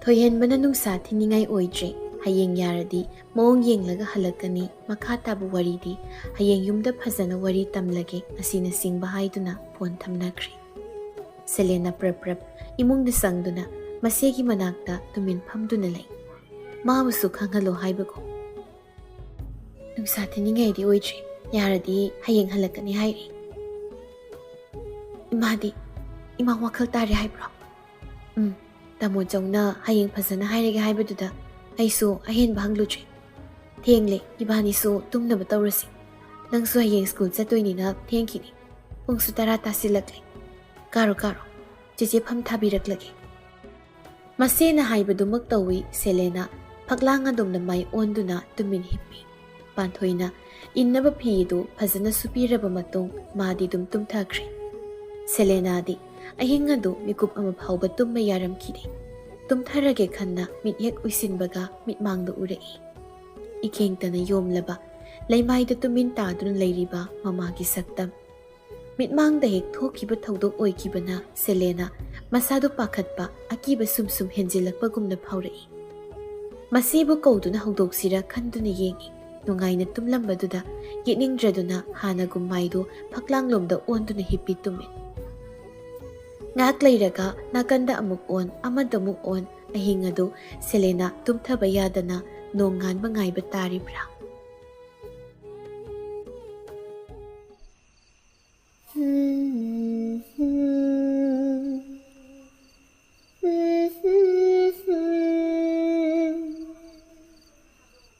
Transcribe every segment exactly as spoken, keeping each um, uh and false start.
ꯊꯣꯏꯍꯦꯟꯕꯅ ꯅꯨꯡꯁꯥ ꯊꯤꯅꯤꯡꯉꯥꯏ ꯑꯣꯏꯗ꯭ꯔꯦ, ꯍꯌꯦꯡ ꯌꯥꯔꯗꯤ ꯃꯑꯣꯡ ꯌꯦꯡꯂꯒ ꯍꯜꯂꯛꯀꯅꯤ, ꯃꯈꯥ ꯇꯥꯕ ꯋꯥꯔꯤꯗꯤ ꯍꯌꯦꯡ ꯌꯨꯝꯗ ꯐꯖꯅ ꯋꯥꯔꯤ ꯇꯝꯂꯒꯦ, ꯑꯁꯤꯅꯆꯤꯡꯕ ꯍꯥꯏꯗꯨꯅ ꯐꯣꯟ ꯊꯝꯅꯈ꯭ꯔꯦ꯫ ꯁꯦꯂꯦꯅꯥ ꯄ꯭ꯔꯞ ꯄ꯭ꯔꯞ ꯏꯃꯨꯡꯗ ꯆꯪꯗꯨꯅ ꯃꯆꯦꯒꯤ ꯃꯅꯥꯛꯇ ꯇꯨꯃꯤꯟ ꯐꯝꯗꯨꯅ ꯂꯩ꯫ ꯃꯥꯕꯨꯁꯨ ꯈꯪꯍꯜꯂꯣ ꯍꯥꯏꯕꯒꯨꯝ꯫ ꯅꯨꯡꯁꯥ ꯊꯤꯅꯤꯡꯉꯥꯏꯗꯤ ꯑꯣꯏꯗ꯭ꯔꯤ, ꯌꯥꯔꯗꯤ ꯍꯌꯦꯡ ꯍꯜꯂꯛꯀꯅꯤ ꯍꯥꯏꯔꯤ꯫ ꯏꯃꯥꯗꯤ, ꯏꯃꯥ ꯋꯥꯈꯜ ꯇꯥꯔꯦ ꯍꯥꯏꯕ꯭ꯔꯣ? ꯎꯝ, ꯇꯥꯃꯣ ꯆꯧꯅ ꯍꯌꯦꯡ ꯐꯖꯅ ꯍꯥꯏꯔꯒꯦ ꯍꯥꯏꯕꯗꯨꯗ ꯑꯩꯁꯨ ꯑꯍꯦꯟꯕ ꯍꯪꯂꯨꯗ꯭ꯔꯦ꯫ ꯊꯦꯡꯂꯦ, ꯏꯕꯥꯅꯤꯁꯨ ꯇꯨꯝꯅꯕ ꯇꯧꯔꯁꯤ꯫ ꯅꯪꯁꯨ ꯍꯌꯦꯡ ꯁ꯭ꯀꯨꯜ ꯆꯠꯇꯣꯏꯅꯤꯅ ꯊꯦꯡꯈꯤꯅꯤ꯫ ꯄꯨꯡꯁꯨ ꯇꯔꯥ ꯇꯥꯁꯤꯜꯂꯛꯂꯦ꯫ ꯀꯥꯔꯣ, ꯀꯥꯔꯣ, ꯆꯦꯆꯦ ꯐꯝ ꯊꯥꯕꯤꯔꯛꯂꯒꯦ꯫ ꯃꯆꯦꯅ ꯍꯥꯏꯕꯗꯨꯃꯛ ꯇꯧꯏ ꯁꯦꯂꯦꯅꯥ꯫ ꯐꯛꯂꯥꯡ ꯑꯗꯣꯝꯗ ꯃꯥꯏ ꯑꯣꯟꯗꯨꯅ ꯇꯨꯃꯤꯟ ꯍꯤꯞꯄꯤ꯫ ꯄꯥꯟꯊꯣꯏꯅ ꯏꯟꯅꯕ ꯐꯤ ꯑꯗꯨ ꯐꯖꯅ ꯁꯨꯕꯤꯔꯕ ꯃꯇꯨꯡ ꯃꯥꯗꯤ ꯑꯗꯨꯝ ꯇꯨꯝꯊꯈ꯭ꯔꯦ꯫ ꯁꯦꯂꯦꯅꯥꯗꯤ ꯑꯍꯤꯡ ꯑꯗꯨ ꯃꯤꯀꯨꯞ ꯑꯃ ꯐꯥꯎꯕ ꯇꯨꯝꯕ ꯌꯥꯔꯝꯈꯤꯗꯦ꯫ ꯇꯨꯝꯊꯔꯒꯦ ꯈꯟꯅ ꯃꯤꯠ ꯍꯦꯛ ꯎꯏꯁꯤꯟꯕꯒ ꯃꯤꯠꯃꯥꯡꯗ ꯎꯔꯛꯏ ꯏꯈꯦꯡꯇꯅ ꯌꯣꯝꯂꯕ, ꯂꯩꯃꯥꯏꯗ ꯇꯨꯃꯤꯟ ꯇꯥꯗꯨꯅ ꯂꯩꯔꯤꯕ ꯃꯃꯥꯒꯤ ꯁꯛꯇꯝ꯫ ꯃꯤꯠꯃꯥꯡꯗ ꯍꯦꯛ ꯊꯣꯛꯈꯤꯕ ꯊꯧꯗꯣꯛ ꯑꯣꯏꯈꯤꯕꯅ ꯁꯦꯂꯦꯅꯥ ꯃꯁꯥꯗꯨ ꯄꯥꯈꯠꯄ, ꯑꯀꯤꯕ ꯁꯨꯝ ꯁꯨꯝ ꯍꯦꯟꯖꯤꯜꯂꯛꯄꯒꯨꯝꯅ ꯐꯥꯎꯔꯛꯏ꯫ ꯃꯆꯦꯕꯨ ꯀꯧꯗꯨꯅ ꯍꯧꯗꯣꯛꯁꯤꯔꯥ ꯈꯟꯗꯨꯅ ꯌꯦꯡꯏ꯫ ꯅꯨꯡꯉꯥꯏꯅ ꯇꯨꯝꯂꯝꯕꯗꯨꯗ ꯌꯦꯠꯅꯤꯡꯗ꯭ꯔꯗꯨꯅ ꯍꯥꯟꯅꯒꯨꯝ ꯃꯥꯏꯗꯨ ꯐꯛꯂꯥꯡꯂꯣꯝꯗ ꯑꯣꯟꯗꯨꯅ ꯍꯤꯞꯄꯤ ꯇꯨꯝꯃꯤ꯫ ꯉꯥꯏꯍꯥꯛ ꯂꯩꯔꯒ ꯅꯥꯀꯟꯗ ꯑꯃꯨꯛ ꯑꯣꯟ, ꯑꯃꯗ ꯑꯃꯨꯛ ꯑꯣꯟ, ꯑꯍꯤꯡ ꯑꯗꯨ ꯁꯦꯂꯦꯅꯥ ꯇꯨꯝꯊꯕ ꯌꯥꯗꯅ ꯅꯣꯡꯉꯥꯟꯕ ꯉꯥꯏꯕ ꯇꯥꯔꯤꯕ꯭ꯔꯥ?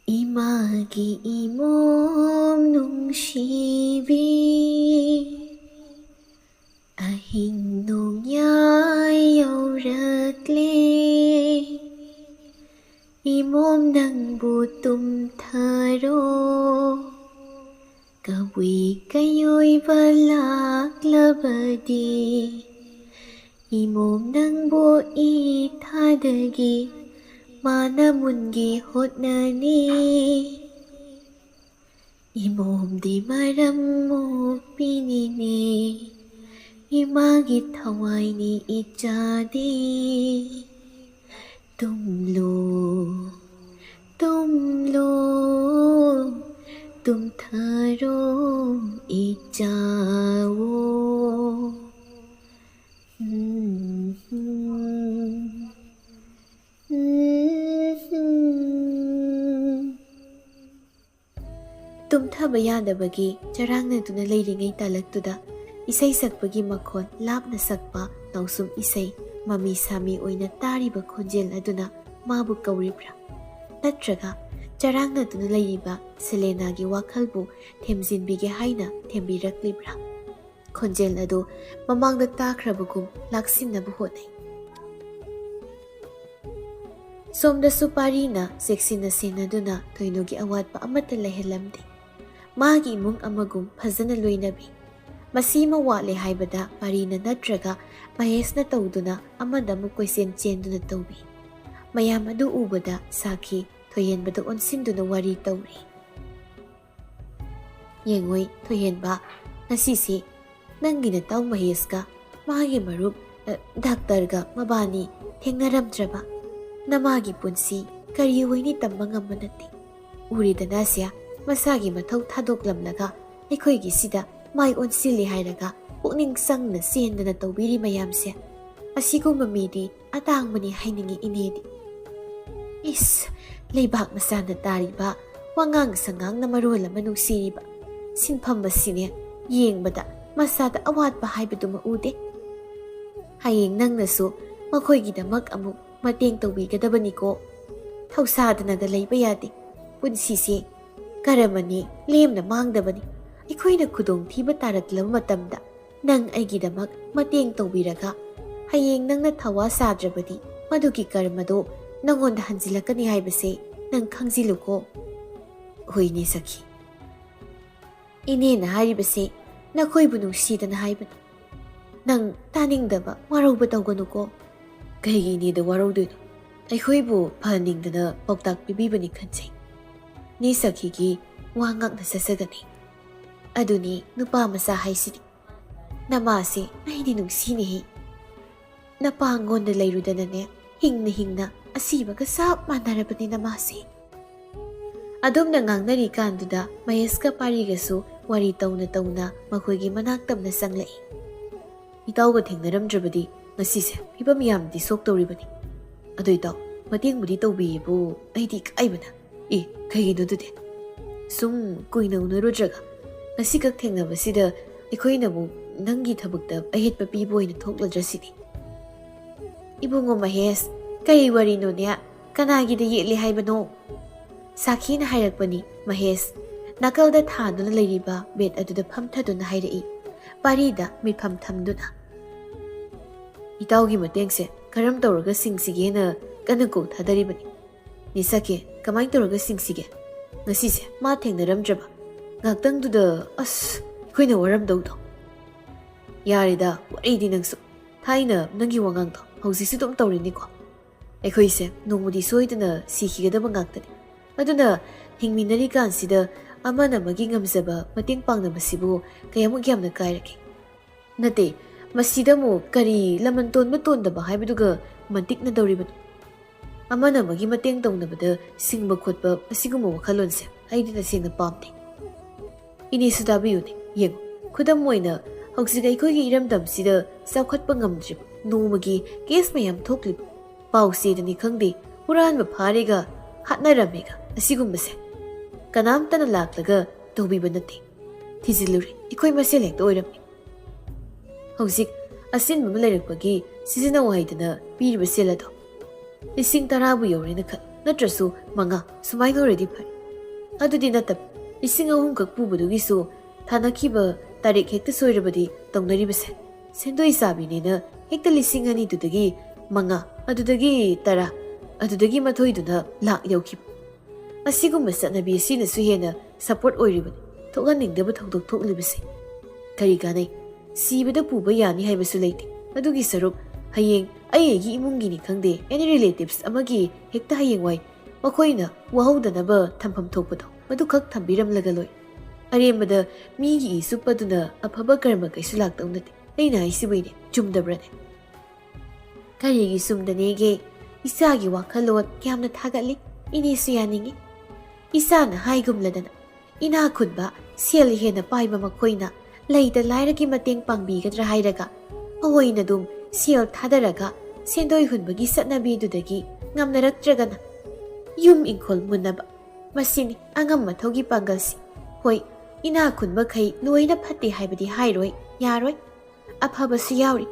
ꯏꯃꯥꯒꯤ ꯏꯃꯣꯝ ꯅꯨꯡꯁꯤꯕꯤ, ꯑꯍꯤꯡ ꯅꯣꯡꯌꯥꯏ ꯌꯧꯔꯛꯂꯦ꯫ ꯏꯃꯣꯝ ꯅꯪꯕꯨ ꯇꯨꯝꯊꯔꯣ, ꯀꯕꯨꯏ ꯀꯩꯑꯣꯏꯕ ꯂꯥꯛꯂꯕꯗꯤ, ꯏꯃꯣꯝ ꯅꯪꯕꯨ ꯏꯊꯥꯗꯒꯤ ꯃꯥꯅ ꯃꯨꯟꯒꯦ ꯍꯣꯠꯅꯅꯤ꯫ ꯏꯃꯣꯝꯗꯤ ꯃꯔꯝ ꯃꯣꯛꯄꯤꯅꯤꯅꯦ, ꯏꯃꯥꯒꯤ ꯊꯋꯥꯏꯅꯤ ꯏꯆꯥꯗꯤ꯫ तुम लो, तुम लो, तुम थारो इच्छा वो। ꯇꯨꯝꯊꯕ ꯌꯥꯗꯕꯒꯤ ꯆꯔꯥꯡꯅꯗꯨꯅ ꯂꯩꯔꯤꯉꯩ ꯇꯥꯂꯛꯇꯨꯗ ꯏꯁꯩ ꯁꯛꯄꯒꯤ ꯃꯈꯣꯟ ꯂꯥꯞꯅ ꯁꯛꯄ ꯅꯥꯎꯁꯨꯝ ꯏꯁꯩ ꯃꯃꯤ ꯁꯥꯃꯤ ꯑꯣꯏꯅ ꯇꯥꯔꯤꯕ ꯈꯣꯟꯖꯦꯜ ꯑꯗꯨꯅ ꯃꯥꯕꯨ ꯀꯧꯔꯤꯕ꯭ꯔꯥ? ꯅꯠꯇ꯭ꯔꯒ ꯆꯔꯥꯡꯅꯗꯨꯅ ꯂꯩꯔꯤꯕ ꯁꯦꯂꯦꯅꯥꯒꯤ ꯋꯥꯈꯜꯕꯨ ꯊꯦꯝꯖꯤꯟꯕꯤꯒꯦ ꯍꯥꯏꯅ ꯊꯦꯝꯕꯤꯔꯛꯂꯤꯕ꯭ꯔꯥ? ꯈꯣꯟꯖꯦꯜ ꯑꯗꯨ ꯃꯃꯥꯡꯗ ꯇꯥꯈ꯭ꯔꯕꯒꯨꯝ ꯂꯥꯛꯁꯤꯟꯅꯕ ꯍꯣꯠꯅꯩ꯫ ꯁꯣꯝꯗꯁꯨ ꯄꯥꯔꯤꯅ ꯆꯦꯛꯁꯤꯟꯅ ꯁꯦꯟꯅꯗꯨꯅ ꯊꯣꯏꯅꯨꯒꯤ ꯑꯋꯥꯠꯄ ꯑꯃꯠꯇ ꯂꯩꯍꯜꯂꯝꯗꯦ꯫ ꯃꯥꯒꯤ ꯏꯃꯨꯡ ꯑꯃꯒꯨꯝ ꯐꯖꯅ ꯂꯣꯏꯅꯕꯤ꯫ ꯃꯁꯤꯃ ꯋꯥꯠꯂꯦ ꯍꯥꯏꯕꯗ ꯄꯥꯔꯤꯅ ꯅꯠꯇ꯭ꯔꯒ ꯃꯍꯦꯁꯅ ꯇꯧꯗꯨꯅ ꯑꯃꯗ ꯑꯃꯨꯛ ꯀꯣꯏꯆꯦꯟ ꯆꯦꯟꯗꯨꯅ ꯇꯧꯕꯤ꯫ ꯃꯌꯥꯝ ꯑꯗꯨ ꯎꯕꯗ ꯁꯥꯈꯤ ꯊꯣꯏꯍꯦꯟꯕꯗ ꯑꯣꯟꯁꯤꯟꯗꯨꯅ ꯋꯥꯔꯤ ꯇꯧꯔꯤ꯫ ꯌꯦꯡꯉꯣꯏ ꯊꯣꯏꯍꯦꯟꯕ, ꯉꯁꯤꯁꯤ ꯅꯪꯒꯤ ꯅꯇꯥꯎ ꯃꯍꯦꯁꯀ ꯃꯥꯒꯤ ꯃꯔꯨꯞ, ꯑ, ꯗꯥꯛꯇꯔꯒ ꯃꯕꯥꯅꯤ ꯊꯦꯡꯅꯔꯝꯗ꯭ꯔꯕ? ꯅꯃꯥꯒꯤ ꯄꯨꯟꯁꯤ ꯀꯔꯤ ꯑꯣꯏꯅꯤ ꯇꯝꯕ ꯉꯝꯕ ꯅꯠꯇꯦ꯫ ꯎꯔꯤꯗꯅ ꯁꯦ, ꯃꯁꯥꯒꯤ ꯃꯊꯧ ꯊꯥꯗꯣꯛꯂꯝꯂꯒ ꯑꯩꯈꯣꯏꯒꯤꯁꯤꯗ ꯃꯥꯏ ꯑꯣꯟꯁꯤꯜꯂꯤ ꯍꯥꯏꯔꯒ ꯄꯨꯛꯅꯤꯡ ꯆꯪꯅ ꯆꯦꯟꯗꯅ ꯇꯧꯕꯤꯔꯤ ꯃꯌꯥꯝꯁꯦ꯫ ꯑꯁꯤꯒꯨꯝꯕ ꯃꯤꯗꯤ ꯑꯇꯥꯡꯕꯅꯤ ꯍꯥꯏꯅꯤꯡꯉꯤ ꯏꯅꯦꯗꯤ꯫ ꯏꯁ, ꯂꯩꯕꯥꯛ ꯃꯆꯥꯗ ꯇꯥꯔꯤꯕ ꯋꯥꯉꯥꯡ ꯁꯉꯥꯡꯅ ꯃꯔꯣꯜ ꯑꯃ ꯅꯨꯡꯁꯤꯔꯤꯕ꯫ ꯁꯤꯟꯐꯝ ꯑꯁꯤꯅꯦ ꯌꯦꯡꯕꯗ ꯃꯁꯥꯗ ꯑꯋꯥꯠꯄ ꯍꯥꯏꯕꯗꯨꯃ ꯎꯗꯦ꯫ ꯍꯌꯦꯡ ꯅꯪꯅꯁꯨ ꯃꯈꯣꯏꯒꯤꯗꯃꯛ ꯑꯃꯨꯛ ꯃꯇꯦꯡ ꯇꯧꯕꯤꯒꯗꯕꯅꯤꯀꯣ꯫ ꯊꯧꯁꯥꯗꯅꯒ ꯂꯩꯕ ꯌꯥꯗꯦ꯫ ꯄꯨꯟꯁꯤꯁꯦ ꯀꯔꯃꯅꯤ, ꯂꯦꯝꯅ ꯃꯥꯡꯗꯕꯅꯤ꯫ ꯑꯩꯈꯣꯏꯅ ꯈꯨꯗꯣꯡꯊꯤꯕ ꯇꯥꯔꯛꯂꯕ ꯃꯇꯝꯗ ꯅꯪ ꯑꯩꯒꯤꯗꯃꯛ ꯃꯇꯦꯡ ꯇꯧꯕꯤꯔꯒ ꯍꯌꯦꯡ ꯅꯪꯅ ꯊꯋꯥ ꯁꯥꯗ꯭ꯔꯕꯗꯤ ꯃꯗꯨꯒꯤ ꯀꯔꯃꯗꯣ ꯅꯪꯉꯣꯟꯗ ꯍꯟꯖꯤꯜꯂꯛꯀꯅꯤ ꯍꯥꯏꯕꯁꯦ ꯅꯪ ꯈꯪꯖꯤꯜꯂꯨꯀꯣ꯫ ꯍꯣꯏꯅꯦ ꯁꯈꯤ꯫ ꯏꯅꯦꯅ ꯍꯥꯏꯔꯤꯕꯁꯦ ꯅꯈꯣꯏꯕꯨ ꯅꯨꯡꯁꯤꯗꯅ ꯍꯥꯏꯕꯅꯤ꯫ ꯅꯪ ꯇꯥꯅꯤꯡꯗꯕ ꯋꯥꯔꯧꯕ ꯇꯧꯒꯅꯨꯀꯣ꯫ ꯀꯩꯒꯤ ꯏꯅꯦꯗ ꯋꯥꯔꯧꯗꯣꯏꯅꯣ? ꯑꯩꯈꯣꯏꯕꯨ ꯐꯍꯟꯅꯤꯡꯗꯅ ꯄꯥꯎꯇꯥꯛ ꯄꯤꯕꯤꯕꯅꯤ ꯈꯟꯖꯩ꯫ ꯅꯦ ꯁꯈꯤꯒꯤ ꯋꯥ ꯉꯥꯛꯅ ꯆꯠꯆꯒꯅꯤ꯫ ꯑꯗꯨꯅꯤ ꯅꯨꯄꯥ ꯃꯆꯥ ꯍꯥꯏꯁꯤꯗꯤ꯫ ꯅꯃꯥꯁꯦ ꯑꯩꯗꯤ ꯅꯨꯡꯁꯤꯅꯦꯍꯦ꯫ ꯅꯄꯥꯉꯣꯟꯗ ꯂꯩꯔꯨꯗꯅꯅꯦ, ꯍꯤꯡꯅ ꯍꯤꯡꯅ ꯑꯁꯤꯕꯒ ꯆꯞ ꯃꯥꯟꯅꯔꯕꯅꯤꯅ ꯃꯥꯁꯦ꯫ ꯑꯗꯨꯝꯅ ꯉꯥꯡꯅꯔꯤꯀꯥꯟꯗꯨꯗ ꯃꯍꯦꯁꯀ ꯄꯥꯔꯤꯒꯁꯨ ꯋꯥꯔꯤ ꯇꯧꯅ ꯇꯧꯅ ꯃꯈꯣꯏꯒꯤ ꯃꯅꯥꯛ ꯇꯝꯅ ꯆꯪꯂꯛꯏ꯫ "ꯏꯇꯥꯎꯒ ꯊꯦꯡꯅꯔꯝꯗ꯭ꯔꯕꯗꯤ ꯉꯁꯤꯁꯦ ꯐꯤꯕꯝ ꯌꯥꯝꯗꯤ ꯁꯣꯛꯇꯧꯔꯤꯕꯅꯤ꯫ ꯑꯗꯣ ꯏꯇꯥꯎ, ꯃꯇꯦꯡꯕꯨꯗꯤ ꯇꯧꯕꯤꯌꯦꯕꯨ ꯑꯩꯗꯤ ꯏꯀꯥꯏꯕꯅ꯫ ꯑꯦ, ꯀꯩꯒꯤꯅꯣ ꯑꯗꯨꯗꯤ? ꯁꯨꯝ ꯀꯨꯏꯅ ꯎꯅꯔꯨꯗ꯭ꯔꯒ ꯉꯁꯤꯈꯛ ꯊꯦꯡꯅꯕꯁꯤꯗ ꯑꯩꯈꯣꯏꯅꯕꯨ ꯅꯪꯒꯤ ꯊꯕꯛꯇ ꯑꯌꯦꯠꯄ ꯄꯤꯕ ꯑꯣꯏꯅ ꯊꯣꯛꯂꯗ꯭ꯔꯁꯤꯅꯤ?" "ꯏꯕꯨꯡꯉꯣ ꯃꯍꯦꯁ, ꯀꯔꯤ ꯋꯥꯔꯤꯅꯣꯅꯦ? ꯀꯅꯥꯒꯤꯗ ꯌꯦꯠꯂꯤ ꯍꯥꯏꯕꯅꯣ?" ꯁꯥꯈꯤꯅ ꯍꯥꯏꯔꯛꯄꯅꯤ꯫ ꯃꯍꯦꯁ ꯅꯥꯀꯜꯗ ꯊꯥꯗꯨꯅ ꯂꯩꯔꯤꯕ ꯕꯦꯠ ꯑꯗꯨꯗ ꯐꯝꯊꯗꯨꯅ ꯍꯥꯏꯔꯛꯏ, ꯄꯥꯔꯤꯗ ꯃꯤꯠꯐꯝ ꯊꯝꯗꯨꯅ꯫ "ꯏꯇꯥꯎꯒꯤ ꯃꯇꯦꯡꯁꯦ ꯀꯔꯝ ꯇꯧꯔꯒ ꯁꯤꯡꯁꯤꯒꯦꯅ ꯀꯟꯅ ꯀꯣꯛ ꯊꯥꯗꯔꯤꯕꯅꯤ꯫ ꯅꯤꯁꯥꯀꯦ, ꯀꯃꯥꯏꯅ ꯇꯧꯔꯒ ꯁꯤꯡꯁꯤꯒꯦ? ꯉꯁꯤꯁꯦ ꯃꯥ ꯊꯦꯡꯅꯔꯝꯗ꯭ꯔꯕ ꯉꯥꯛꯇꯪꯗꯨꯗ, ꯑꯁ, ꯑꯩꯈꯣꯏꯅ ꯋꯥꯔꯝꯗꯧꯗꯣ꯫" "ꯌꯥꯔꯦꯗ, ꯋꯥꯔꯤꯗꯤ ꯅꯪꯁꯨ꯫ ꯊꯥꯏꯅ ꯅꯪꯒꯤ ꯋꯥꯉꯥꯡꯗꯣ ꯍꯧꯖꯤꯛꯁꯨ ꯑꯗꯨꯝ ꯇꯧꯔꯤꯅꯤꯀꯣ꯫ ꯑꯩꯈꯣꯏꯁꯦ ꯅꯣꯡꯃꯗꯤ ꯁꯣꯏꯗꯅ ꯁꯤꯈꯤꯒꯗꯕ ꯉꯥꯛꯇꯅꯤ꯫ ꯑꯗꯨꯅ ꯍꯤꯡꯃꯤꯟꯅꯔꯤꯀꯥꯟꯁꯤꯗ ꯑꯃꯅ ꯑꯃꯒꯤ ꯉꯝꯖꯕ ꯃꯇꯦꯡ ꯄꯥꯡꯅꯕꯁꯤꯕꯨ ꯀꯌꯥꯃꯨꯛ ꯌꯥꯝꯅ ꯀꯥꯏꯔꯒꯦ? ꯅꯠꯇꯦ, ꯃꯁꯤꯗ ꯑꯃꯨꯛ ꯀꯔꯤ ꯂꯃꯟ ꯇꯣꯟꯕ ꯇꯣꯟꯗꯕ ꯍꯥꯏꯕꯗꯨꯒ ꯃꯟꯇꯤꯛꯅꯗꯧꯔꯤꯕꯅꯣ? ꯑꯃꯅ ꯑꯃꯒꯤ ꯃꯇꯦꯡ ꯇꯧꯅꯕꯗ ꯁꯤꯡꯕ ꯈꯣꯠꯄ ꯑꯁꯤꯒꯨꯝꯕ ꯋꯥꯈꯜꯂꯣꯟꯁꯦ ꯑꯩꯗꯤ ꯇꯁꯦꯡꯅ ꯄꯥꯝꯗꯦ꯫" "ꯏꯅꯦꯁꯨ ꯇꯥꯕꯤꯌꯨꯅꯦ, ꯌꯦꯡꯉꯨ, ꯈꯨꯗꯝ ꯑꯣꯏꯅ ꯍꯧꯖꯤꯛ ꯑꯩꯈꯣꯏꯒꯤ ꯏꯔꯝꯗꯝꯁꯤꯗ ꯆꯥꯎꯈꯠꯄ ꯉꯝꯗ꯭ꯔꯤꯕ ꯅꯣꯡꯃꯒꯤ ꯀꯦꯁ ꯃꯌꯥꯝ ꯊꯣꯛꯂꯤꯕ, ꯄꯥꯎ ꯆꯦꯗꯅꯤ ꯈꯪꯗꯦ, ꯍꯨꯔꯥꯟꯕ ꯐꯥꯔꯦꯒ, ꯍꯥꯠꯅꯔꯝꯃꯦꯒ, ꯑꯁꯤꯒꯨꯝꯕꯁꯦ ꯀꯅꯥꯝꯇꯅ ꯂꯥꯛꯂꯒ ꯇꯧꯕꯤꯕ ꯅꯠꯇꯦ꯫ ꯊꯤꯖꯤꯜꯂꯨꯔꯦ, ꯑꯩꯈꯣꯏ ꯃꯁꯦꯜ ꯍꯦꯛꯇ ꯑꯣꯏꯔꯝꯃꯤ꯫ ꯍꯧꯖꯤꯛ ꯑꯁꯤꯟꯕ ꯑꯃ ꯂꯩꯔꯛꯄꯒꯤ ꯁꯤꯖꯤꯟꯅꯧ ꯍꯥꯏꯗꯅ ꯄꯤꯔꯤꯕ ꯁꯦꯜ ꯑꯗꯣ ꯂꯤꯁꯤꯡ ꯇꯔꯥꯕꯨ ꯌꯧꯔꯦꯅ ꯈꯜꯂꯨ, ꯅꯠꯇ꯭ꯔꯁꯨ ꯃꯉꯥ, ꯁꯨꯃꯥꯏꯅ ꯑꯣꯏꯔꯗꯤ ꯐꯔꯦ꯫ ꯑꯗꯨꯗꯤ ꯅꯠꯇꯕ, ꯂꯤꯁꯤꯡ ꯑꯍꯨꯝꯈꯛ ꯄꯨꯕꯗꯨꯒꯤꯁꯨ ꯊꯥꯅꯈꯤꯕ ꯇꯥꯔꯤꯛ ꯍꯦꯛꯇ ꯁꯣꯏꯔꯕꯗꯤ ꯇꯧꯅꯔꯤꯕꯁꯦ꯫ ꯁꯦꯟꯗꯣꯏ ꯆꯥꯕꯤꯅꯦꯅ ꯍꯦꯛꯇ ꯂꯤꯁꯤꯡ ꯑꯅꯤꯗꯨꯗꯒꯤ ꯃꯉꯥ, ꯑꯗꯨꯗꯒꯤ ꯇꯔꯥ, ꯑꯗꯨꯗꯒꯤ ꯃꯊꯣꯏꯗꯨꯅ ꯂꯥꯛ ꯌꯧꯈꯤꯕ꯫ ꯑꯁꯤꯒꯨꯝꯕ ꯆꯠꯅꯕꯤ ꯑꯁꯤꯅꯁꯨ ꯍꯦꯟꯅ ꯁꯄꯣꯔꯠ ꯑꯣꯏꯔꯤꯕꯅꯤ ꯊꯣꯛꯍꯟꯅꯤꯡꯗꯕ ꯊꯧꯗꯣꯛ ꯊꯣꯛꯂꯤꯕꯁꯦ꯫ ꯀꯔꯤ ꯀꯥꯟꯅꯩ? ꯁꯤꯕꯗ ꯄꯨꯕ ꯌꯥꯅꯤ ꯍꯥꯏꯕꯁꯨ ꯂꯩꯇꯦ꯫ ꯑꯗꯨꯒꯤ ꯁꯔꯨꯛ ꯍꯌꯦꯡ ꯑꯩ ꯑꯩꯒꯤ ꯏꯃꯨꯡꯒꯤꯅꯤ ꯈꯪꯗꯦ, ꯑꯦꯅꯤ ꯔꯤꯂꯦꯇꯤꯚꯁ ꯑꯃꯒꯤ ꯍꯦꯛꯇ ꯍꯌꯦꯡꯋꯥꯏ ꯃꯈꯣꯏꯅ ꯋꯥꯍꯧꯗꯅꯕ ꯊꯝꯐꯝ ꯊꯣꯛꯄꯗꯣ ꯃꯗꯨꯈꯛ ꯊꯝꯕꯤꯔꯝꯂꯒ ꯂꯣꯏ꯫ ꯑꯔꯦꯝꯕꯗ ꯃꯤꯒꯤ ꯏ ꯆꯨꯞꯄꯗꯨꯅ ꯑꯐꯕ ꯀꯔꯃ ꯀꯩꯁꯨ ꯂꯥꯛꯇꯧ ꯅꯠꯇꯦ꯫ ꯑꯩꯅ ꯍꯥꯏꯁꯤꯕꯨ ꯏꯅꯦ, ꯆꯨꯝꯗꯕ꯭ꯔꯅꯦ?" "ꯀꯔꯤꯒꯤ ꯆꯨꯝꯗꯅꯦꯒꯦ? ꯏꯆꯥꯒꯤ ꯋꯥꯈꯜꯂꯣꯟ ꯌꯥꯝꯅ ꯊꯥꯒꯠꯂꯤ꯫ ꯏꯅꯦꯁꯨ ꯌꯥꯅꯤꯡꯏ꯫ ꯏꯆꯥꯅ ꯍꯥꯏꯒꯨꯝꯂꯗꯅ, ꯏꯅꯥꯛ ꯈꯨꯟꯕ, ꯁꯦꯜ ꯍꯦꯟꯅ ꯄꯥꯏꯕ ꯃꯈꯣꯏꯅ ꯂꯩꯇ ꯂꯥꯏꯔꯒꯤ ꯃꯇꯦꯡ ꯄꯥꯡꯕꯤꯒꯗ꯭ꯔꯥ ꯍꯥꯏꯔꯒ, ꯃꯈꯣꯏꯅ ꯑꯗꯨꯝ ꯁꯦꯜ ꯊꯥꯗꯔꯒ ꯁꯦꯟꯗꯣꯏ ꯍꯨꯟꯕꯒꯤ ꯆꯠꯅꯕꯤꯗꯨꯗꯒꯤ ꯉꯝꯅꯔꯛꯇ꯭ꯔꯒꯅ, ꯌꯨꯝ ꯏꯪꯈꯣꯜ ꯃꯨꯟꯅꯕ, ꯃꯁꯤꯅꯤ ꯑꯉꯝ ꯑꯊꯧꯒꯤ ꯄꯥꯡꯒꯜꯁꯤ꯫ ꯍꯣꯏ, ꯏꯅꯥꯛ ꯈꯨꯟꯕꯈꯩ ꯂꯣꯏꯅ ꯐꯠꯇꯦ ꯍꯥꯏꯕꯗꯤ ꯍꯥꯏꯔꯣꯏ, ꯌꯥꯔꯣꯏ꯫ ꯑꯐꯕꯁꯨ ꯌꯥꯎꯔꯤ꯫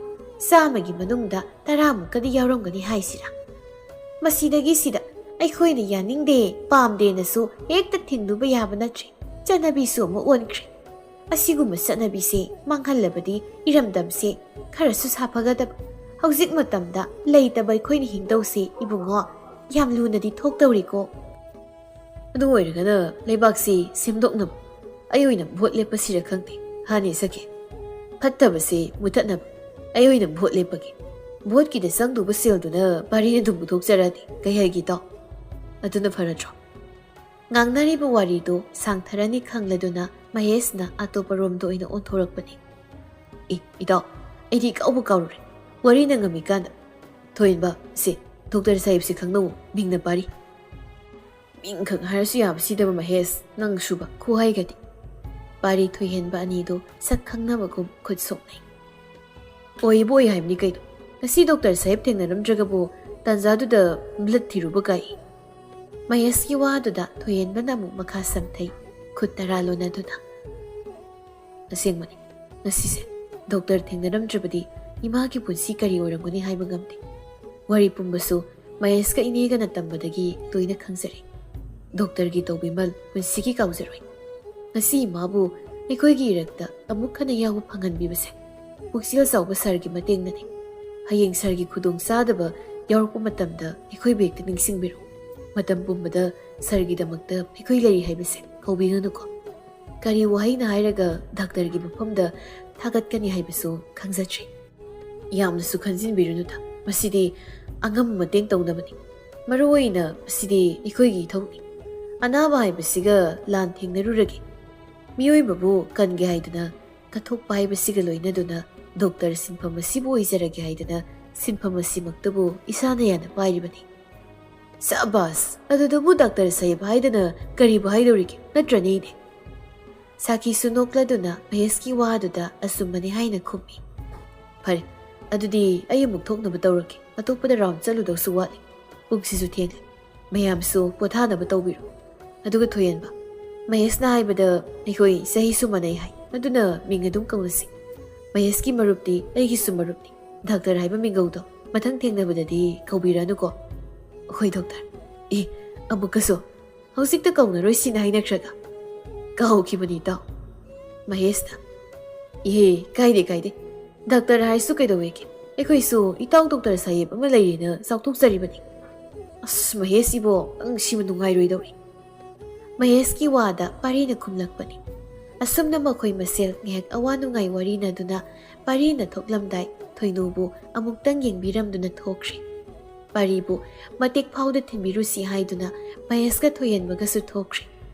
ꯆꯥꯝꯃꯒꯤ ꯃꯅꯨꯡꯗ ꯇꯔꯥꯃꯨꯛꯀꯗꯤ ꯌꯥꯎꯔꯝꯒꯅꯤ ꯍꯥꯏꯁꯤꯔꯥ? ꯃꯁꯤꯗꯒꯤ ꯁꯤꯗ ꯑꯩꯈꯣꯏꯅ ꯌꯥꯅꯤꯡꯗꯦ, ꯄꯥꯝꯗꯦꯅꯁꯨ ꯍꯦꯛꯇ ꯊꯤꯡꯂꯨꯕ ꯌꯥꯕ ꯅꯠꯇ꯭ꯔꯦ꯫ ꯆꯠꯅꯕꯤꯁꯨ ꯑꯃ ꯑꯣꯟꯈ꯭ꯔꯦ꯫ ꯑꯁꯤꯒꯨꯝꯕ ꯆꯠꯅꯕꯤꯁꯦ ꯃꯥꯡꯍꯜꯂꯕꯗꯤ ꯏꯔꯝꯗꯝꯁꯦ ꯈꯔꯁꯨ ꯁꯥꯐꯒꯗꯕ꯫ ꯍꯧꯖꯤꯛ ꯃꯇꯝꯗ ꯂꯩꯇꯕ ꯑꯩꯈꯣꯏꯅ ꯍꯤꯡꯗꯧꯁꯦ, ꯏꯕꯨꯡꯉꯣ, ꯌꯥꯝ ꯂꯨꯅꯗꯤ ꯊꯣꯛꯇꯧꯔꯤꯀꯣ꯫ ꯑꯗꯨ ꯑꯣꯏꯔꯒꯅ ꯂꯩꯕꯥꯛꯁꯤ ꯁꯦꯝꯗꯣꯛꯅꯕ ꯑꯩ ꯑꯣꯏꯅ ꯚꯣꯠ ꯂꯦꯞꯄꯁꯤꯔ ꯈꯪꯗꯦ꯫ ꯍꯥꯅꯦ ꯁꯈꯦ, ꯐꯠꯇꯕꯁꯦ ꯃꯨꯊꯠꯅꯕ ꯑꯩ ꯑꯣꯏꯅ ꯚꯣꯠ ꯂꯦꯞꯄꯒꯦ꯫ ꯚꯣꯠꯀꯤꯗ ꯆꯪꯗꯧꯕ ꯁꯦꯜꯗꯨꯅ ꯄꯥꯔꯤꯅ ꯑꯗꯨꯝ ꯄꯨꯊꯣꯛꯆꯔꯗꯤ ꯀꯩ ꯍꯥꯏꯒꯦ ꯏꯇꯥꯎ? ꯑꯗꯨꯅ ꯐꯔꯗ꯭ꯔꯣ? ꯉꯥꯡꯅꯔꯤꯕ ꯋꯥꯔꯤꯗꯨ ꯁꯥꯡꯊꯔꯅꯤ ꯈꯪꯂꯗꯨꯅ ꯃꯍꯦꯁꯅ ꯑꯇꯣꯞꯄ ꯔꯣꯝꯗ ꯑꯣꯏꯅ ꯑꯣꯟꯊꯣꯔꯛꯄꯅꯤ꯫ ꯑꯦ, ꯏꯇꯥꯎ, ꯑꯩꯗꯤ ꯀꯥꯎꯕ ꯀꯥꯎꯔꯨꯔꯦ꯫ ꯋꯥꯔꯤ ꯅꯪꯉꯝꯃꯤꯀꯥꯟꯗ꯫ ꯊꯣꯏꯍꯦꯟꯕ, ꯁꯦ, ꯗꯣꯛꯇꯔ ꯁꯥꯍꯦꯕꯁꯦ ꯈꯪꯅꯧ, ꯃꯤꯡꯅ ꯄꯥꯔꯤ꯫ ꯃꯤꯡꯈꯛ ꯍꯥꯏꯔꯁꯨ ꯌꯥꯕ ꯁꯤꯗꯕ ꯃꯍꯦꯁ, ꯅꯪ ꯁꯨꯕ ꯈꯨꯍꯥꯏꯒꯗꯤ꯫ ꯄꯥꯔꯤ ꯊꯣꯏꯍꯦꯟꯕ ꯑꯅꯤꯗꯨ ꯁꯛ ꯈꯪꯅꯕꯒꯨꯝ ꯈꯨꯠ ꯁꯣꯛꯅꯩ꯫ ꯑꯣꯏꯕꯨ ꯑꯣꯏ ꯍꯥꯏꯕꯅꯤ ꯀꯩꯅꯣ꯫ ꯉꯁꯤ ꯗꯣꯛꯇꯔ ꯁꯥꯍꯦꯕ ꯊꯦꯡꯅꯔꯝꯗ꯭ꯔꯒꯕꯨ ꯇꯥꯟꯖꯥꯗꯨꯗ ꯕ꯭ꯂꯗ ꯊꯤꯔꯨꯕ ꯀꯥꯏ꯫ ꯃꯍꯦꯁꯀꯤ ꯋꯥꯗꯨꯗ ꯊꯣꯏꯍꯦꯟꯕꯅ ꯑꯃꯨꯛ ꯃꯈꯥ ꯁꯝꯊꯩ, ꯈꯨꯠ ꯇꯔꯥ ꯂꯣꯟꯅꯗꯨꯅ꯫ ꯑꯁꯦꯡꯕꯅꯤ, ꯉꯁꯤꯁꯦ ꯗꯣꯛꯇꯔ ꯊꯦꯡꯅꯔꯝꯗ꯭ꯔꯕꯗꯤ ꯏꯃꯥꯒꯤ ꯄꯨꯟꯁꯤ ꯀꯔꯤ ꯑꯣꯏꯔꯝꯒꯅꯤ ꯍꯥꯏꯕ ꯉꯝꯗꯦ꯫ ꯋꯥꯔꯤ ꯄꯨꯝꯕꯁꯨ ꯃꯍꯦꯁꯀ ꯏꯅꯦꯒꯅ ꯇꯝꯕꯗꯒꯤ ꯂꯣꯏꯅ ꯈꯪꯖꯔꯦ꯫ ꯗꯣꯛꯇꯔꯒꯤ ꯇꯧꯕꯤꯃꯜ ꯄꯨꯟꯁꯤꯒꯤ ꯀꯥꯎꯖꯔꯣꯏ꯫ ꯉꯁꯤ ꯏꯃꯥꯕꯨ ꯑꯩꯈꯣꯏꯒꯤ ꯏꯔꯛꯇ ꯑꯃꯨꯛ ꯍꯟꯅ ꯌꯥꯎꯕ ꯐꯪꯍꯟꯕꯤꯕꯁꯦ ꯄꯨꯛꯆꯦꯜ ꯆꯥꯎꯕ ꯁꯥꯔꯒꯤ ꯃꯇꯦꯡꯅꯅꯤ꯫ ꯍꯌꯦꯡ ꯁꯥꯔꯒꯤ ꯈꯨꯗꯣꯡ ꯆꯥꯗꯕ ꯌꯥꯎꯔꯛꯄ ꯃꯇꯝꯗ ꯑꯩꯈꯣꯏꯕꯨ ꯍꯦꯛꯇ ꯅꯤꯡꯁꯤꯡꯕꯤꯔꯣ꯫ ꯃꯇꯝ ꯄꯨꯝꯕꯗ ꯁꯥꯔꯒꯤꯗꯃꯛꯇ ꯑꯩꯈꯣꯏ ꯂꯩꯔꯤ ꯍꯥꯏꯕꯁꯦ ꯀꯥꯎꯕꯤꯒꯅꯨꯀꯣ꯫ ꯀꯔꯤ ꯋꯥꯍꯩꯅ ꯍꯥꯏꯔꯒ ꯗꯥꯛꯇꯔꯒꯤ ꯃꯐꯝꯗ ꯊꯥꯒꯠꯀꯅꯤ ꯍꯥꯏꯕꯁꯨ ꯈꯪꯖꯗ꯭ꯔꯤ꯫ ꯌꯥꯝꯅꯁꯨ ꯈꯟꯖꯤꯟꯕꯤꯔꯨꯅꯨꯗ, ꯃꯁꯤꯗꯤ ꯑꯉꯝꯕ ꯃꯇꯦꯡ ꯇꯧꯅꯕꯅꯤ꯫ ꯃꯔꯨ ꯑꯣꯏꯅ ꯃꯁꯤꯗꯤ ꯑꯩꯈꯣꯏꯒꯤ ꯏꯊꯧꯅꯤ꯫ ꯑꯅꯥꯕ ꯍꯥꯏꯕꯁꯤꯒ ꯂꯥꯟ ꯊꯦꯡꯅꯔꯨꯔꯒꯦ꯫ ꯃꯤꯑꯣꯏꯕꯕꯨ ꯀꯟꯒꯦ ꯍꯥꯏꯗꯨꯅ ꯀꯠꯊꯣꯛꯄ ꯍꯥꯏꯕꯁꯤꯒ ꯂꯣꯏꯅꯗꯨꯅ ꯗꯣꯛꯇꯔ ꯁꯤꯟꯐꯝ ꯑꯁꯤꯕꯨ ꯑꯣꯏꯖꯔꯒꯦ ꯍꯥꯏꯗꯅ ꯁꯤꯟꯐꯝ ꯑꯁꯤꯃꯛꯇꯕꯨ ꯏꯁꯥꯅ ꯌꯥꯅ ꯄꯥꯏꯔꯤꯕꯅꯤ꯫ ꯁꯥꯕꯥꯁ! ꯑꯗꯨꯗꯕꯨ ꯗꯥꯛꯇꯔ ꯁꯥꯍꯦꯕ ꯍꯥꯏꯗꯅ ꯀꯔꯤꯕꯨ ꯍꯥꯏꯗꯧꯔꯤꯒꯦ, ꯅꯠꯇ꯭ꯔꯅꯦ ꯏꯅꯦ? ꯁꯥꯈꯤꯁꯨ ꯅꯣꯛꯂꯗꯨꯅ ꯃꯍꯦꯁꯀꯤ ꯋꯥꯗꯨꯗ ꯑꯆꯨꯝꯕꯅꯤ ꯍꯥꯏꯅ ꯈꯨꯝꯃꯤ꯫ ꯐꯔꯦ, ꯑꯗꯨꯗꯤ ꯑꯩ ꯑꯃꯨꯛ ꯊꯣꯛꯅꯕ ꯇꯧꯔꯒꯦ꯫ ꯑꯇꯣꯞꯄꯗ ꯔꯥꯎꯟ ꯆꯠꯂꯨꯗꯧꯁꯨ ꯋꯥꯠꯂꯤ꯫ ꯄꯨꯡꯁꯤꯁꯨ ꯊꯦꯡꯂꯦ꯫ ꯃꯌꯥꯝꯁꯨ ꯄꯣꯊꯥꯅꯕ ꯇꯧꯕꯤꯔꯣ꯫ ꯑꯗꯨꯒ ꯊꯣꯏꯍꯟꯕ, ꯃꯍꯦꯁꯅ ꯍꯥꯏꯕꯗ ꯑꯩꯈꯣꯏ ꯆꯍꯤꯁꯨ ꯃꯥꯟꯅꯩ ꯍꯥꯏ, ꯑꯗꯨꯅ ꯃꯤꯡ ꯑꯗꯨꯝ ꯀꯧꯅꯁꯤ꯫ ꯃꯍꯦꯁꯀꯤ ꯃꯔꯨꯞꯇꯤ ꯑꯩꯒꯤꯁꯨ ꯃꯔꯨꯞꯅꯤ꯫ ꯗꯥꯛꯇꯔ ꯍꯥꯏꯕ ꯃꯤꯡꯒꯧꯗꯣ ꯃꯊꯪ ꯊꯦꯡꯅꯕꯗꯗꯤ ꯀꯧꯕꯤꯔꯅꯨꯀꯣ꯫ ꯍꯣꯏ ꯗꯣꯛꯇꯔ꯫ ꯑꯦ, ꯑꯃꯨꯛꯀꯁꯨ ꯍꯧꯖꯤꯛꯇ ꯀꯧꯅꯔꯣꯏ ꯁꯤꯅ ꯍꯥꯏꯅꯈ꯭ꯔꯒ? ꯀꯥꯎꯈꯤꯕꯅꯤ ꯏꯇꯥꯎ꯫ ꯃꯍꯦꯁꯅ, ꯏꯍꯦ, ꯀꯥꯏꯗꯦ ꯀꯥꯏꯗꯦ꯫ ꯗꯥꯛꯇꯔ ꯍꯥꯏꯔꯁꯨ ꯀꯩꯗꯧꯋꯦꯒꯦ? ꯑꯩꯈꯣꯏꯁꯨ ꯏꯇꯥꯎ ꯗꯣꯛꯇꯔ ꯁꯥꯍꯦꯕ ꯑꯃ ꯂꯩꯔꯦꯅ ꯆꯥꯎꯊꯣꯛꯆꯔꯤꯕꯅꯤ꯫ ꯑꯁ, ꯃꯍꯦꯁ ꯏꯕꯣ, ꯅꯪ ꯁꯤꯃ ꯅꯨꯡꯉꯥꯏꯔꯣꯏꯗꯧꯔꯤ꯫ ꯃꯍꯦꯁꯀꯤ ꯋꯥꯗ ꯄꯥꯔꯤꯅ ꯈꯨꯝꯂꯛꯄꯅꯤ꯫ ꯑꯁꯨꯝꯅ ꯃꯈꯣꯏ ꯃꯁꯦꯜ ꯉꯥꯏꯍꯥꯛ ꯑꯋꯥ ꯅꯨꯡꯉꯥꯏ ꯋꯥꯔꯤꯅꯗꯨꯅ ꯄꯥꯔꯤꯅ ꯊꯣꯛꯂꯝꯗꯥꯏ ꯊꯣꯏꯅꯨꯕꯨ ꯑꯃꯨꯛꯇꯪ ꯌꯦꯡꯕꯤꯔꯝꯗꯨꯅ ꯊꯣꯛꯈ꯭ꯔꯦ꯫ ꯄꯥꯔꯤꯕꯨ ꯃꯇꯦꯛ ꯐꯥꯎꯗ ꯊꯤꯟꯕꯤꯔꯨꯁꯤ ꯍꯥꯏꯗꯨꯅ ꯃꯍꯦꯁꯀ ꯊꯣꯏꯍꯟꯕꯒꯁꯨ ꯊꯣꯛꯈ꯭ꯔꯦ꯫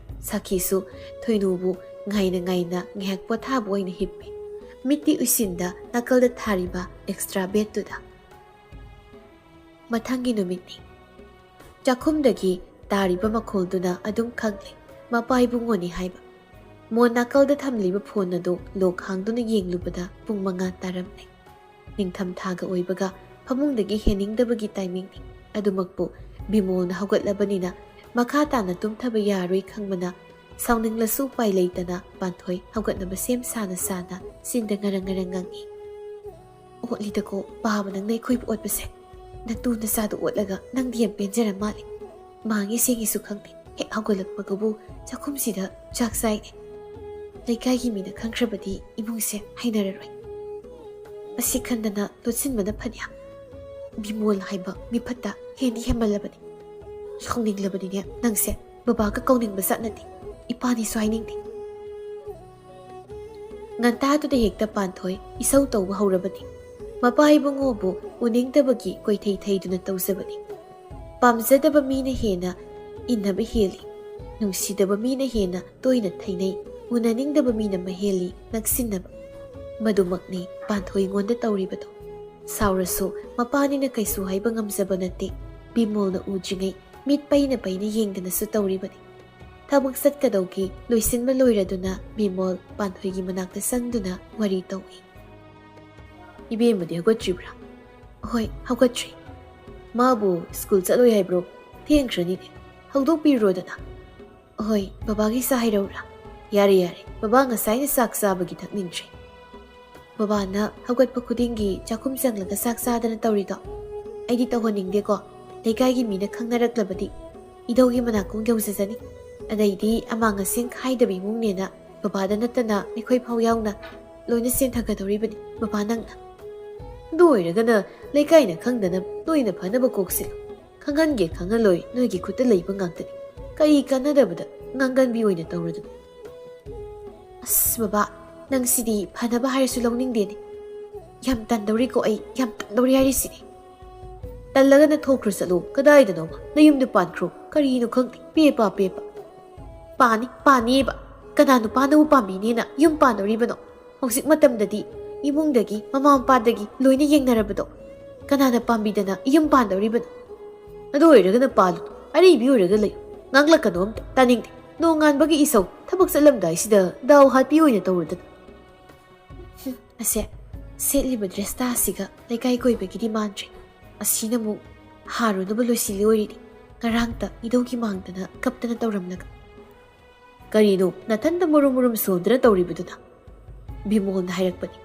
ꯁꯥꯈꯤꯁꯨ ꯊꯣꯏꯅꯨꯕꯨ ꯉꯥꯏꯅ ꯉꯥꯏꯅ ꯉꯥꯏꯍꯥꯛ ꯄꯣꯊꯥꯕ ꯑꯣꯏꯅ ꯍꯤꯞꯄꯤ꯫ ꯃꯤꯠꯇꯤ ꯎꯏꯁꯤꯟꯗ ꯅꯥꯀꯜꯗ ꯊꯥꯔꯤꯕ ꯑꯦꯛꯁꯇ꯭ꯔꯥ ꯕꯦꯗꯇꯨꯗ꯫ ꯃꯊꯪꯒꯤ ꯅꯨꯃꯤꯠꯅꯤ꯫ ꯆꯥꯛꯈꯨꯝꯗꯒꯤ ꯇꯥꯔꯤꯕ ꯃꯈꯣꯜꯗꯨꯅ ꯑꯗꯨꯝ ꯈꯪꯂꯦ ꯃꯄꯥ ꯏꯕꯨꯡꯉꯣꯅꯤ ꯍꯥꯏꯕ꯫ ꯃꯣꯟ ꯅꯥꯀꯜꯗ ꯊꯝꯂꯤꯕ ꯐꯣꯟ ꯑꯗꯨ ꯂꯣꯛ ꯍꯥꯡꯗꯨꯅ ꯌꯦꯡꯂꯨꯕꯗ ꯄꯨꯡ ꯃꯉꯥ ꯇꯥꯔꯝꯂꯦ꯫ ꯅꯤꯡꯊꯝ ꯊꯥꯒ ꯑꯣꯏꯕꯒ ꯐꯃꯨꯡꯗꯒꯤ ꯍꯦꯟꯅꯤꯡꯗꯕꯒꯤ ꯇꯥꯏꯃꯤꯡꯅꯤ꯫ ꯑꯗꯨꯃꯛꯄꯨ ꯕꯤꯃꯣꯜꯅ ꯍꯧꯒꯠꯂꯕꯅꯤꯅ ꯃꯈꯥ ꯇꯥꯅ ꯇꯨꯝꯊꯕ ꯌꯥꯔꯣꯏ ꯈꯪꯕꯅ ꯁꯥꯎꯅꯤꯡꯂꯁꯨ ꯎꯄꯥꯏ ꯂꯩꯇꯅ ꯄꯥꯟꯊꯣꯏ ꯍꯧꯒꯠꯅꯕ ꯁꯦꯝ ꯁꯥꯅ ꯁꯥꯅ ꯆꯤꯟꯗ ꯉꯔꯪ ꯉꯔꯪ ꯉꯪꯏ꯫ ꯑꯣꯠꯂꯤꯗꯀꯣ ꯄꯥꯕ ꯅꯪꯅ ꯑꯩꯈꯣꯏꯕꯨ ꯑꯣꯠꯄꯁꯦ꯫ ꯅꯇꯨ ꯅꯆꯥꯗꯨ ꯑꯣꯠꯂꯒ ꯅꯪꯗꯤ ꯌꯥꯝ ꯄꯦꯟꯖꯔ ꯃꯥꯜꯂꯦ꯫ ꯃꯥꯡꯉꯤ ꯁꯦꯡꯉꯤꯁꯨ ꯈꯪꯗꯦ꯫ ꯍꯦꯛ ꯍꯧꯒꯠꯂꯛꯄꯒꯕꯨ ꯆꯥꯛꯈꯨꯝꯁꯤꯗ ꯆꯥꯛ ꯆꯥꯏꯅꯦ꯫ ꯂꯩꯀꯥꯏꯒꯤ ꯃꯤꯅ ꯈꯪꯈ꯭ꯔꯕꯗꯤ ꯏꯃꯨꯡꯁꯦ ꯍꯩꯅꯔꯔꯣꯏ꯫ ꯃꯁꯤ ꯈꯟꯗꯅ ꯂꯣꯠꯁꯤꯟꯕꯅ ꯐꯅꯤ꯫ ꯕꯤꯃꯣꯜ ꯍꯥꯏꯕ ꯃꯤꯐꯠꯇ ꯍꯦꯟꯗꯤ ꯍꯦꯟꯃꯜꯂꯕꯅꯤ꯫ ꯁꯥꯎꯅꯤꯡꯂꯕꯅꯤꯅꯦ ꯅꯪꯁꯦ꯫ ꯕꯕꯥꯒ ꯀꯧꯅꯤꯡꯕ ꯖꯥꯠ ꯅꯠꯇꯦ꯫ ꯏꯄꯥꯅꯤꯁꯨ ꯍꯥꯏꯅꯤꯡꯗꯦ꯫ ꯉꯟꯇꯥꯗꯨꯗ ꯍꯦꯛꯇ ꯄꯥꯟꯊꯣꯏ ꯏꯁꯧ ꯇꯧꯕ ꯍꯧꯔꯕꯅꯤ꯫ ꯃꯄꯥ ꯏꯕꯨꯡꯉꯣꯕꯨ ꯎꯅꯤꯡꯗꯕꯒꯤ ꯀꯣꯏꯊꯩ ꯊꯩꯗꯨꯅ ꯇꯧꯖꯕꯅꯤ꯫ ꯄꯥꯝꯖꯗꯕ ꯃꯤꯅ ꯍꯦꯟꯅ ꯏꯟꯅꯕ ꯍꯦꯜꯂꯤ꯫ ꯅꯨꯡꯁꯤꯗꯕ ꯃꯤꯅ ꯍꯦꯟꯅ ꯇꯣꯏꯅ ꯊꯩꯅꯩ꯫ ꯎꯅꯅꯤꯡꯗꯕ ꯃꯤꯅ ꯃꯍꯦꯜꯂꯤ ꯅꯛꯁꯤꯟꯅꯕ꯫ ꯃꯗꯨꯃꯛꯅꯤ ꯄꯥꯟꯊꯣꯏꯉꯣꯟꯗ ꯇꯧꯔꯤꯕꯗꯣ꯫ ꯁꯥꯎꯔꯁꯨ ꯃꯄꯥꯅꯤꯅ ꯀꯩꯁꯨ ꯍꯥꯏꯕ ꯉꯝꯖꯕ ꯅꯠꯇꯦ꯫ ꯕꯤꯃꯣꯜꯅ ꯎꯗ꯭ꯔꯤꯉꯩ ꯃꯤꯠ ꯄꯩꯅ ꯄꯩꯅ ꯌꯦꯡꯗꯅꯁꯨ ꯇꯧꯔꯤꯕꯅꯤ꯫ ꯊꯕꯛ ꯆꯠꯀꯗꯧꯒꯤ ꯂꯣꯏꯁꯤꯟꯕ ꯂꯣꯏꯔꯗꯨꯅ ꯕꯤꯃꯣꯜ ꯄꯥꯟꯊꯣꯏꯒꯤ ꯃꯅꯥꯛꯇ ꯆꯪꯗꯨꯅ ꯋꯥꯔꯤ ꯇꯧꯏ꯫ "ꯏꯕꯦꯝꯃꯗꯤ ꯍꯧꯒꯠꯇ꯭ꯔꯤꯕ꯭ꯔꯥ?" "ꯍꯣꯏ, ꯍꯧꯒꯠꯇ꯭ꯔꯤ꯫" "ꯃꯥꯕꯨ ꯁ꯭ꯀꯨꯜ ꯆꯠꯂꯣꯏ ꯍꯥꯏꯕ꯭ꯔꯣ? ꯊꯦꯡꯈ꯭ꯔꯅꯤꯅꯦ꯫ ꯍꯧꯗꯣꯛꯄꯤꯔꯨꯔꯣꯗꯅ꯫" "ꯍꯣꯏ, ꯕꯕꯥꯒꯤ ꯆꯥ ꯍꯩꯔꯧꯔꯥ?" "ꯌꯥꯔꯦ, ꯌꯥꯔꯦ, ꯕꯕꯥ ꯉꯁꯥꯏꯅ ꯆꯥꯛ ꯆꯥꯕꯒꯤ ꯊꯛꯅꯤꯡꯗ꯭ꯔꯦ꯫" "ꯕꯕꯥꯅ ꯍꯧꯒꯠꯄ ꯈꯨꯗꯤꯡꯒꯤ ꯆꯥꯛꯈꯨꯝ ꯆꯪꯂꯒ ꯆꯥꯛ ꯆꯥꯗꯅ ꯇꯧꯔꯤꯗꯣ ꯑꯩꯗꯤ ꯇꯧꯍꯟꯅꯤꯡꯗꯦꯀꯣ꯫ ꯂꯩꯀꯥꯏꯒꯤ ꯃꯤꯅ ꯈꯪꯅꯔꯛꯂꯕꯗꯤ ꯏꯙꯧꯒꯤ ꯃꯅꯥꯀꯣꯡ ꯌꯧꯖꯖꯅꯤ꯫ ꯑꯗꯩꯗꯤ ꯑꯃꯥꯡ ꯑꯁꯦꯡ ꯈꯥꯏꯗꯕ ꯏꯃꯨꯡꯅꯦꯅ ꯕꯕꯥꯗ ꯅꯠꯇꯅ ꯑꯩꯈꯣꯏ ꯐꯥꯎ ꯌꯥꯎꯅ ꯂꯣꯏꯅ ꯆꯦꯟꯊꯒꯗꯧꯔꯤꯕꯅꯤ ꯕꯕꯥ ꯅꯪꯅ꯫ ꯑꯗꯨ ꯑꯣꯏꯔꯒꯅ ꯂꯩꯀꯥꯏꯅ ꯈꯪꯗꯅ ꯅꯣꯏꯅ ꯐꯅꯕ ꯀꯣꯛꯁꯤꯜꯂꯨ꯫ ꯈꯪꯍꯟꯒꯦ ꯈꯪꯍꯜꯂꯣꯏ ꯅꯣꯏꯒꯤ ꯈꯨꯠꯇ ꯂꯩꯕ ꯉꯥꯛꯇꯅꯤ꯫ ꯀꯔꯤ ꯀꯥꯟꯅꯗꯕꯗ ꯉꯥꯡꯒꯟꯕꯤ ꯑꯣꯏꯅ ꯇꯧꯔꯗꯅ?" "ꯑꯁ ꯕꯕꯥ, ꯅꯪꯁꯤꯗꯤ ꯐꯅꯕ ꯍꯥꯏꯔꯁꯨ ꯂꯧꯅꯤꯡꯗꯦꯅꯦ꯫ ꯌꯥꯝ ꯇꯟꯗꯧꯔꯤꯀꯣ ꯑꯩ, ꯌꯥꯝ ꯇꯟꯗꯧꯔꯤ ꯍꯥꯏꯔꯤꯁꯤꯅꯦ꯫" "ꯇꯜꯂꯒꯅ ꯊꯣꯛꯈ꯭ꯔꯣ ꯆꯠꯂꯣ, ꯀꯗꯥꯏꯗꯅꯣꯃ ꯅꯌꯨꯝꯗ ꯄꯥꯟꯈ꯭ꯔꯣ꯫ ꯀꯔꯤꯅꯣ ꯈꯪꯗꯦ, ꯄꯦꯄꯥ ꯄꯦꯄꯥ꯫ ꯄꯥꯅꯤ, ꯄꯥꯅꯤꯕ꯫ ꯀꯅꯥ ꯅꯨꯄꯥꯅꯕꯨ ꯄꯥꯝꯕꯤꯅꯦꯅ ꯌꯨꯝ ꯄꯥꯟꯗꯧꯔꯤꯕꯅꯣ? ꯍꯧꯖꯤꯛ ꯃꯇꯝꯗꯗꯤ ꯏꯃꯨꯡꯗꯒꯤ, ꯃꯃꯥ ꯃꯄꯥꯗꯒꯤ ꯂꯣꯏꯅ ꯌꯦꯡꯅꯔꯕꯗꯣ꯫ ꯀꯅꯥꯅ ꯄꯥꯝꯕꯤꯗꯅ ꯌꯨꯝ ꯄꯥꯟꯗꯧꯔꯤꯕꯅꯣ? ꯑꯗꯨ ꯑꯣꯏꯔꯒꯅ ꯄꯥꯜꯂꯨ, ꯑꯔꯤꯕꯤ ꯑꯣꯏꯔꯒ ꯂꯩꯌꯨ꯫ ꯉꯥꯡꯂꯛꯀꯅꯨ ꯑꯝꯇ, ꯇꯥꯅꯤꯡꯗꯦ꯫ ꯅꯣꯡꯉꯥꯟꯕꯒꯤ ꯏꯁꯧ, ꯊꯕꯛ ꯆꯠꯂꯝꯗꯥꯏꯁꯤꯗ ꯗꯥꯎ ꯍꯥꯠꯄꯤ ꯑꯣꯏꯅ ꯇꯧꯔꯗꯅ꯫" ꯍꯨꯝ, ꯑꯁꯦ, ꯁꯦꯠꯂꯤꯕ ꯗ꯭ꯔꯦꯁꯇꯥ ꯑꯁꯤꯒ ꯂꯩꯀꯥꯏ ꯀꯣꯏꯕꯒꯤꯗꯤ ꯃꯥꯟꯗ꯭ꯔꯦ꯫ ꯑꯁꯤꯅ ꯑꯃꯨꯛ ꯍꯥꯔꯨꯅꯕ ꯂꯣꯏꯁꯤꯜꯂꯤ ꯑꯣꯏꯔꯤꯅꯤ꯫ ꯉꯔꯥꯡꯇ ꯏꯙꯧꯒꯤ ꯃꯥꯡꯗꯅ ꯀꯞꯇꯅ ꯇꯧꯔꯝꯂꯒ꯫ "ꯀꯔꯤꯅꯣ ꯅꯊꯟꯗ ꯃꯨꯔꯨꯝ ꯃꯨꯔꯨꯝ ꯁꯣꯟꯗꯨꯅ ꯇꯧꯔꯤꯕꯗꯨꯅ?" ꯕꯤꯃꯣꯜꯅ ꯍꯥꯏꯔꯛꯄꯅꯤ꯫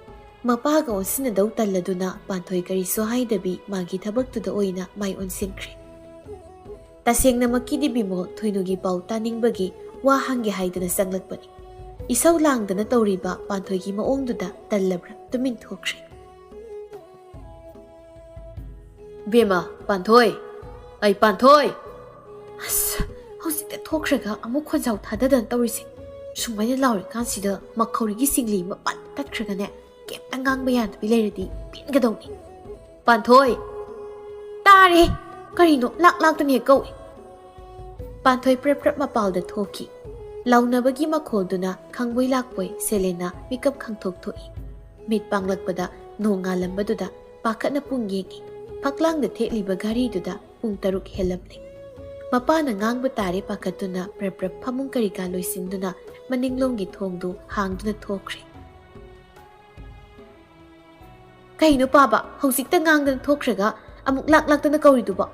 ꯃꯄꯥꯒ ꯑꯣꯟꯁꯤꯟꯅꯗꯧ ꯇꯜꯂꯗꯨꯅ ꯄꯥꯟꯊꯣꯏ ꯀꯔꯤꯁꯨ ꯍꯥꯏꯗꯕꯤ ꯃꯥꯒꯤ ꯊꯕꯛꯇꯨꯗ ꯑꯣꯏꯅ ꯃꯥꯏ ꯑꯣꯟꯁꯤꯟꯈ꯭ꯔꯦ꯫ ꯇꯁꯦꯡꯅꯃꯛꯀꯤꯗꯤ ꯕꯤꯃꯣꯜ ꯊꯣꯏꯅꯨꯒꯤ ꯄꯥꯎ ꯇꯥꯅꯤꯡꯕꯒꯤ ꯋꯥ ꯍꯪꯒꯦ ꯍꯥꯏꯗꯅ ꯆꯪꯂꯛꯄꯅꯤ꯫ ꯏꯁꯧ ꯂꯥꯡꯗꯅ ꯇꯧꯔꯤꯕ ꯄꯥꯟꯊꯣꯏꯒꯤ ꯃꯑꯣꯡꯗꯨꯗ ꯇꯜꯂꯕ꯭ꯔꯥ ꯇꯨꯃꯤꯟ ꯊꯣꯛꯈ꯭ꯔꯦ꯫ "ꯕꯦꯝꯃ, ꯄꯥꯟꯊꯣꯏ! ꯑꯩ ꯄꯥꯟꯊꯣꯏ!" ꯑꯁ, ꯍꯧꯖꯤꯛꯇ ꯊꯣꯛꯈ꯭ꯔꯒ ꯑꯃꯨꯛ ꯈꯣꯟꯖꯥꯎ ꯊꯥꯗꯗꯅ ꯇꯧꯔꯤꯁꯦ꯫ ꯁꯨꯃꯥꯏꯅ ꯂꯥꯎꯔꯤꯀꯥꯟꯁꯤꯗ ꯃꯈꯧꯔꯤꯒꯤ ꯁꯤꯡꯂꯤ ꯃꯄꯥꯟ ꯇꯠꯈ꯭ꯔꯒꯅꯦ, ꯀꯩꯝꯇ ꯉꯥꯡꯕ ꯌꯥꯗꯕꯤ ꯂꯩꯔꯗꯤ ꯄꯦꯟꯒꯗꯧꯅꯤ꯫ "ꯄꯥꯟꯊꯣꯏ!" "ꯇꯥꯔꯦ! ꯀꯔꯤꯅꯣ ꯂꯥꯛ ꯂꯥꯛꯇꯅ ꯍꯦꯛ ꯀꯧꯏ?" ꯄꯥꯟꯊꯣꯏ ꯄ꯭ꯔꯞ ꯄ꯭ꯔꯞ ꯃꯄꯥꯜꯗ ꯊꯣꯛꯈꯤ꯫ ꯂꯥꯎꯅꯕꯒꯤ ꯃꯈꯣꯜꯗꯨꯅ ꯈꯪꯕꯣꯏ ꯂꯥꯛꯄꯣꯏ ꯁꯦꯂꯦꯅꯥ ꯃꯤꯀꯞ ꯈꯪꯊꯣꯛ ꯊꯣꯛꯏ꯫ ꯃꯤꯠ ꯄꯥꯡꯂꯛꯄꯗ ꯅꯣꯡ ꯉꯥꯜꯂꯝꯕꯗꯨꯗ ꯄꯥꯈꯠꯅ ꯄꯨꯡ ꯌꯦꯡꯉꯤ꯫ ꯐꯛꯂꯥꯡꯗ ꯊꯦꯠꯂꯤꯕ ꯘꯔꯤꯗꯨꯗ ꯄꯨꯡ ꯇꯔꯨꯛ ꯍꯦꯜꯂꯝꯂꯦ꯫ ꯃꯄꯥꯅ ꯉꯥꯡꯕ ꯇꯥꯔꯦ ꯄꯥꯈꯠꯇꯨꯅ ꯄ꯭ꯔꯞ ꯄ꯭ꯔꯞ ꯐꯃꯨꯡ ꯀꯔꯤ ꯀꯥ ꯂꯣꯏꯁꯤꯟꯗꯨꯅ ꯃꯅꯤꯡꯂꯣꯝꯒꯤ ꯊꯣꯡꯗꯨ ꯍꯥꯡꯗꯨꯅ ꯊꯣꯛꯈ꯭ꯔꯦ꯫ "ꯀꯩꯅꯣ ꯄꯥꯕ, ꯍꯧꯖꯤꯛꯇ ꯉꯥꯡꯗꯅ ꯊꯣꯛꯈ꯭ꯔꯒ ꯑꯃꯨꯛ ꯂꯥꯛ ꯂꯥꯛꯇꯅ ꯀꯧꯔꯤꯗꯨꯕꯣ?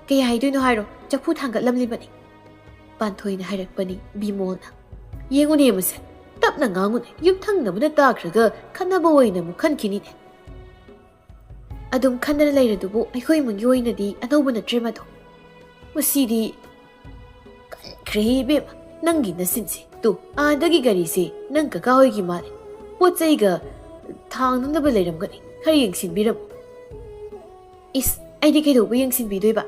ꯀꯩ ꯍꯥꯏꯗꯣꯏꯅꯣ ꯍꯥꯏꯔꯣ, ꯆꯐꯨ ꯊꯥꯡꯒꯠꯂꯝꯂꯤꯕꯅꯤ," ꯄꯥꯟꯊꯣꯏꯅ ꯍꯥꯏꯔꯛꯄꯅꯤ ꯕꯤꯃꯣꯜꯅ꯫ "ꯌꯦꯡꯉꯨꯅꯦ ꯃꯁꯦ, ꯇꯞꯅ ꯉꯥꯡꯉꯨꯅꯦ, ꯌꯨꯝꯊꯪꯅꯕꯅ ꯇꯥꯈ꯭ꯔꯒ ꯈꯠꯅꯕ ꯑꯣꯏꯅ ꯑꯃꯨꯛ ꯈꯟꯈꯤꯅꯤꯅꯦ꯫ ꯑꯗꯨꯝ ꯈꯟꯗꯅ ꯂꯩꯔꯗꯨꯕꯨ ꯑꯩꯈꯣꯏ ꯏꯃꯨꯡꯒꯤ ꯑꯣꯏꯅꯗꯤ ꯑꯅꯧꯕ ꯅꯠꯇ꯭ꯔꯦ ꯃꯗꯣ꯫ ꯃꯁꯤꯗꯤ ꯀꯟꯈ꯭ꯔꯦ ꯏꯕꯦꯝꯃ, ꯅꯪꯒꯤ ꯅꯆꯤꯟꯁꯦ꯫ ꯇꯨ, ꯑꯥꯗꯒꯤ ꯒꯥꯔꯤꯁꯦ ꯅꯪ ꯀꯀꯥ ꯍꯣꯏꯒꯤ ꯃꯥꯜꯂꯦ꯫ ꯄꯣꯠ ꯆꯩꯒ ꯊꯥꯡꯅꯅꯕ ꯂꯩꯔꯝꯒꯅꯤ, ꯈꯔ ꯌꯦꯡꯁꯤꯟꯕꯤꯔꯝꯃꯨ꯫" "ꯏꯁ, ꯑꯩꯗꯤ ꯀꯩꯗꯧꯕ ꯌꯦꯡꯁꯤꯟꯕꯤꯗꯣꯏꯕ?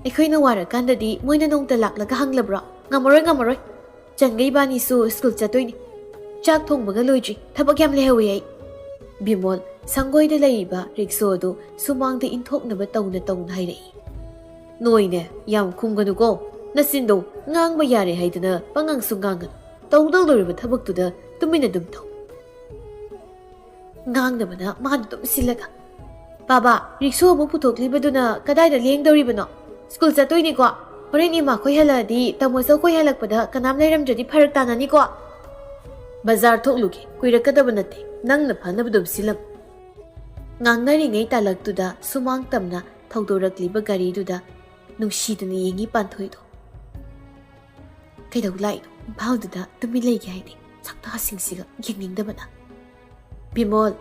ꯑꯩꯈꯣꯏꯅ ꯋꯥꯔꯀꯥꯟꯗꯗꯤ ꯃꯣꯏꯅ ꯅꯣꯡꯇ ꯂꯥꯛꯂꯒ ꯍꯪꯂꯕ꯭ꯔꯣ? ꯉꯝꯃꯔꯣꯏ, ꯉꯝꯃꯔꯣꯏ꯫ ꯆꯟꯒ ꯏꯕꯥꯅꯤꯁꯨ ꯁ꯭ꯀꯨꯜ ꯆꯠꯇꯣꯏꯅꯤ꯫ ꯆꯥꯛ ꯊꯣꯡꯕꯒ ꯂꯣꯏꯗ꯭ꯔꯤ, ꯊꯕꯛ ꯌꯥꯝ ꯂꯩꯍꯧꯋꯦ ꯑꯩ꯫" ꯕꯤꯃꯣꯜ ꯁꯪꯒꯣꯏꯗ ꯂꯩꯔꯤꯕ ꯔꯤꯛꯁꯣꯗꯨ ꯁꯨꯃꯥꯡꯗ ꯏꯟꯊꯣꯛꯅꯕ ꯇꯧꯅ ꯇꯧꯅ ꯍꯥꯏꯔꯛꯏ꯫ "ꯅꯣꯏꯅꯦ, ꯌꯥꯝ ꯈꯨꯝꯒꯅꯨꯀꯣ꯫ ꯅꯆꯤꯟꯗꯣ ꯉꯥꯡꯕ ꯌꯥꯔꯦ ꯍꯥꯏꯗꯅ ꯄꯉꯥꯡꯁꯨ ꯉꯥꯡꯒꯅꯨ꯫ ꯇꯧꯗꯧ ꯂꯣꯏꯔꯕ ꯊꯕꯛꯇꯨꯗ ꯇꯨꯃꯤꯟꯅ ꯑꯗꯨꯝ ꯇꯧ꯫" ꯉꯥꯡꯅꯕꯅ ꯃꯥꯅ ꯑꯗꯨꯝ ꯁꯤꯜꯂꯒ꯫ "ꯕꯥꯕꯥ, ꯔꯤꯛꯁꯣ ꯑꯃꯨꯛ ꯄꯨꯊꯣꯛꯂꯤꯕꯗꯨꯅ ꯀꯗꯥꯏꯗ ꯂꯦꯡꯗꯧꯔꯤꯕꯅꯣ? ꯁ꯭ꯀꯨꯜ ꯆꯠꯇꯣꯏꯅꯤꯀꯣ? ꯍꯣꯔꯦꯟ ꯏꯃꯥꯈꯣꯏ ꯍꯜꯂꯛꯑꯗꯤ ꯇꯥꯃꯣ ꯆꯧꯈꯣꯏ ꯍꯜꯂꯛꯄꯗ ꯀꯅꯥꯝ ꯂꯩꯔꯝꯗ꯭ꯔꯗꯤ ꯐꯔꯛ ꯇꯥꯅꯅꯤꯀꯣ?" "ꯕꯖꯥꯔ ꯊꯣꯛꯂꯨꯒꯦ, ꯀꯨꯏꯔꯛꯀꯗꯕ ꯅꯠꯇꯦ, ꯅꯪꯅ ꯐꯅꯕ ꯑꯗꯨꯝ ꯁꯤꯜꯂꯝꯃꯨ꯫" ꯉꯥꯡꯅꯔꯤꯉꯩ ꯇꯥꯂꯛꯇꯨꯗ ꯁꯨꯃꯥꯡ ꯇꯝꯅ ꯊꯧꯗꯣꯔꯛꯂꯤꯕ ꯒꯥꯔꯤꯗꯨꯗ ꯅꯨꯡꯁꯤꯗꯅ ꯌꯦꯡꯉꯤ ꯄꯥꯟꯊꯣꯏꯗꯣ꯫ "ꯀꯩꯗꯧ ꯂꯥꯛꯏꯅꯣ? ꯏꯝꯐꯥꯜꯗꯨꯗ ꯇꯨꯃꯤꯟ ꯂꯩꯒꯦ ꯍꯥꯏꯗꯤ ꯁꯛꯇꯥꯁꯤꯡꯁꯤꯒ ꯌꯦꯡꯅꯤꯡꯗꯕꯅ꯫" "ꯕꯤꯃꯣꯜ,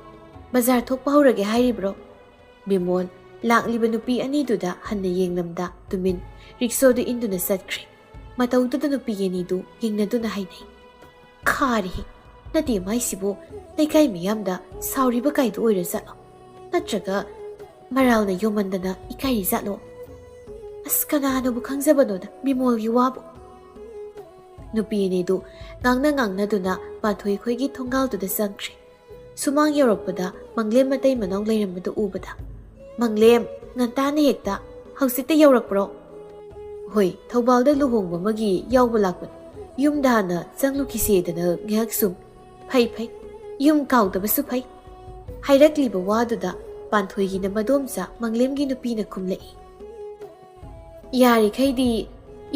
ꯕꯖꯥꯔ ꯊꯣꯛꯄ ꯍꯧꯔꯒꯦ ꯍꯥꯏꯔꯤꯕ꯭ꯔꯣ?" ꯕꯤꯃꯣꯜ ꯂꯥꯛꯂꯤꯕ ꯅꯨꯄꯤ ꯑꯅꯤꯗꯨꯗ ꯍꯟꯅ ꯌꯦꯡꯂꯝꯗ ꯇꯨꯃꯤꯟ ꯔꯤꯛꯁꯣꯗꯨ ꯏꯟꯗꯨꯅ ꯆꯠꯈ꯭ꯔꯦ꯫ ꯃꯇꯧꯗꯨꯗ ꯅꯨꯄꯤ ꯑꯅꯤꯗꯨ ꯌꯦꯡꯅꯗꯨꯅ ꯍꯥꯏꯅꯩ꯫ "ꯈꯥꯔꯦꯍꯦ, ꯅꯠꯇꯦ ꯃꯥꯏꯁꯤꯕꯨ ꯂꯩꯀꯥꯏ ꯃꯤꯌꯥꯝꯗ ꯁꯥꯎꯔꯤꯕ ꯀꯥꯏꯗꯨ ꯑꯣꯏꯔꯖꯥꯠꯂꯣ? ꯅꯠꯇ꯭ꯔꯒ ꯃꯔꯥꯜꯅ ꯌꯣꯝꯃꯟꯗꯅ ꯏꯀꯥꯏꯔꯤꯖꯥꯠꯂꯣ? ꯑꯁ, ꯀꯅꯥꯅꯕꯨ ꯈꯪꯖꯕꯅꯣꯗ ꯕꯤꯃꯣꯜꯒꯤ ꯋꯥꯕꯨ꯫" ꯅꯨꯄꯤ ꯑꯅꯤꯗꯨ ꯉꯥꯡꯅ ꯉꯥꯡꯅꯗꯨꯅ ꯄꯥꯟꯊꯣꯏ ꯈꯣꯏꯒꯤ ꯊꯣꯡꯒꯥꯜꯗꯨꯗ ꯆꯪꯈ꯭ꯔꯦ꯫ ꯁꯨꯃꯥꯡ ꯌꯧꯔꯛꯄꯗ ꯃꯪꯂꯦꯝ ꯃꯇꯩ ꯃꯅꯥꯎ ꯂꯩꯔꯝꯕꯗꯨ ꯎꯕꯗ, "ꯃꯪꯂꯦꯝ, ꯉꯟꯇꯥꯅ ꯍꯦꯛꯇ, ꯍꯧꯖꯤꯛꯇ ꯌꯧꯔꯛꯄ꯭ꯔꯣ?" "ꯍꯣꯏ, ꯊꯧꯕꯥꯜꯗ ꯂꯨꯍꯣꯡꯕ ꯑꯃꯒꯤ ꯌꯥꯎꯕ ꯂꯥꯛꯄꯅꯤ꯫ ꯌꯨꯝꯗ ꯍꯥꯟꯅ ꯆꯪꯂꯨꯈꯤꯁꯦꯗꯅ ꯉꯥꯏꯍꯥꯛ ꯁꯨꯝ꯫" "ꯐꯩ, ꯐꯩ꯫ ꯌꯨꯝ ꯀꯥꯎꯗꯕꯁꯨ ꯐꯩ꯫" ꯍꯥꯏꯔꯛꯂꯤꯕ ꯋꯥꯗꯨꯗ ꯄꯥꯟꯊꯣꯏꯒꯤꯅ ꯃꯗꯣꯝꯆꯥ ꯃꯪꯂꯦꯝꯒꯤ ꯅꯨꯄꯤꯅ ꯈꯨꯝꯂꯛꯏ꯫ ꯌꯥꯔꯤꯈꯩꯗꯤ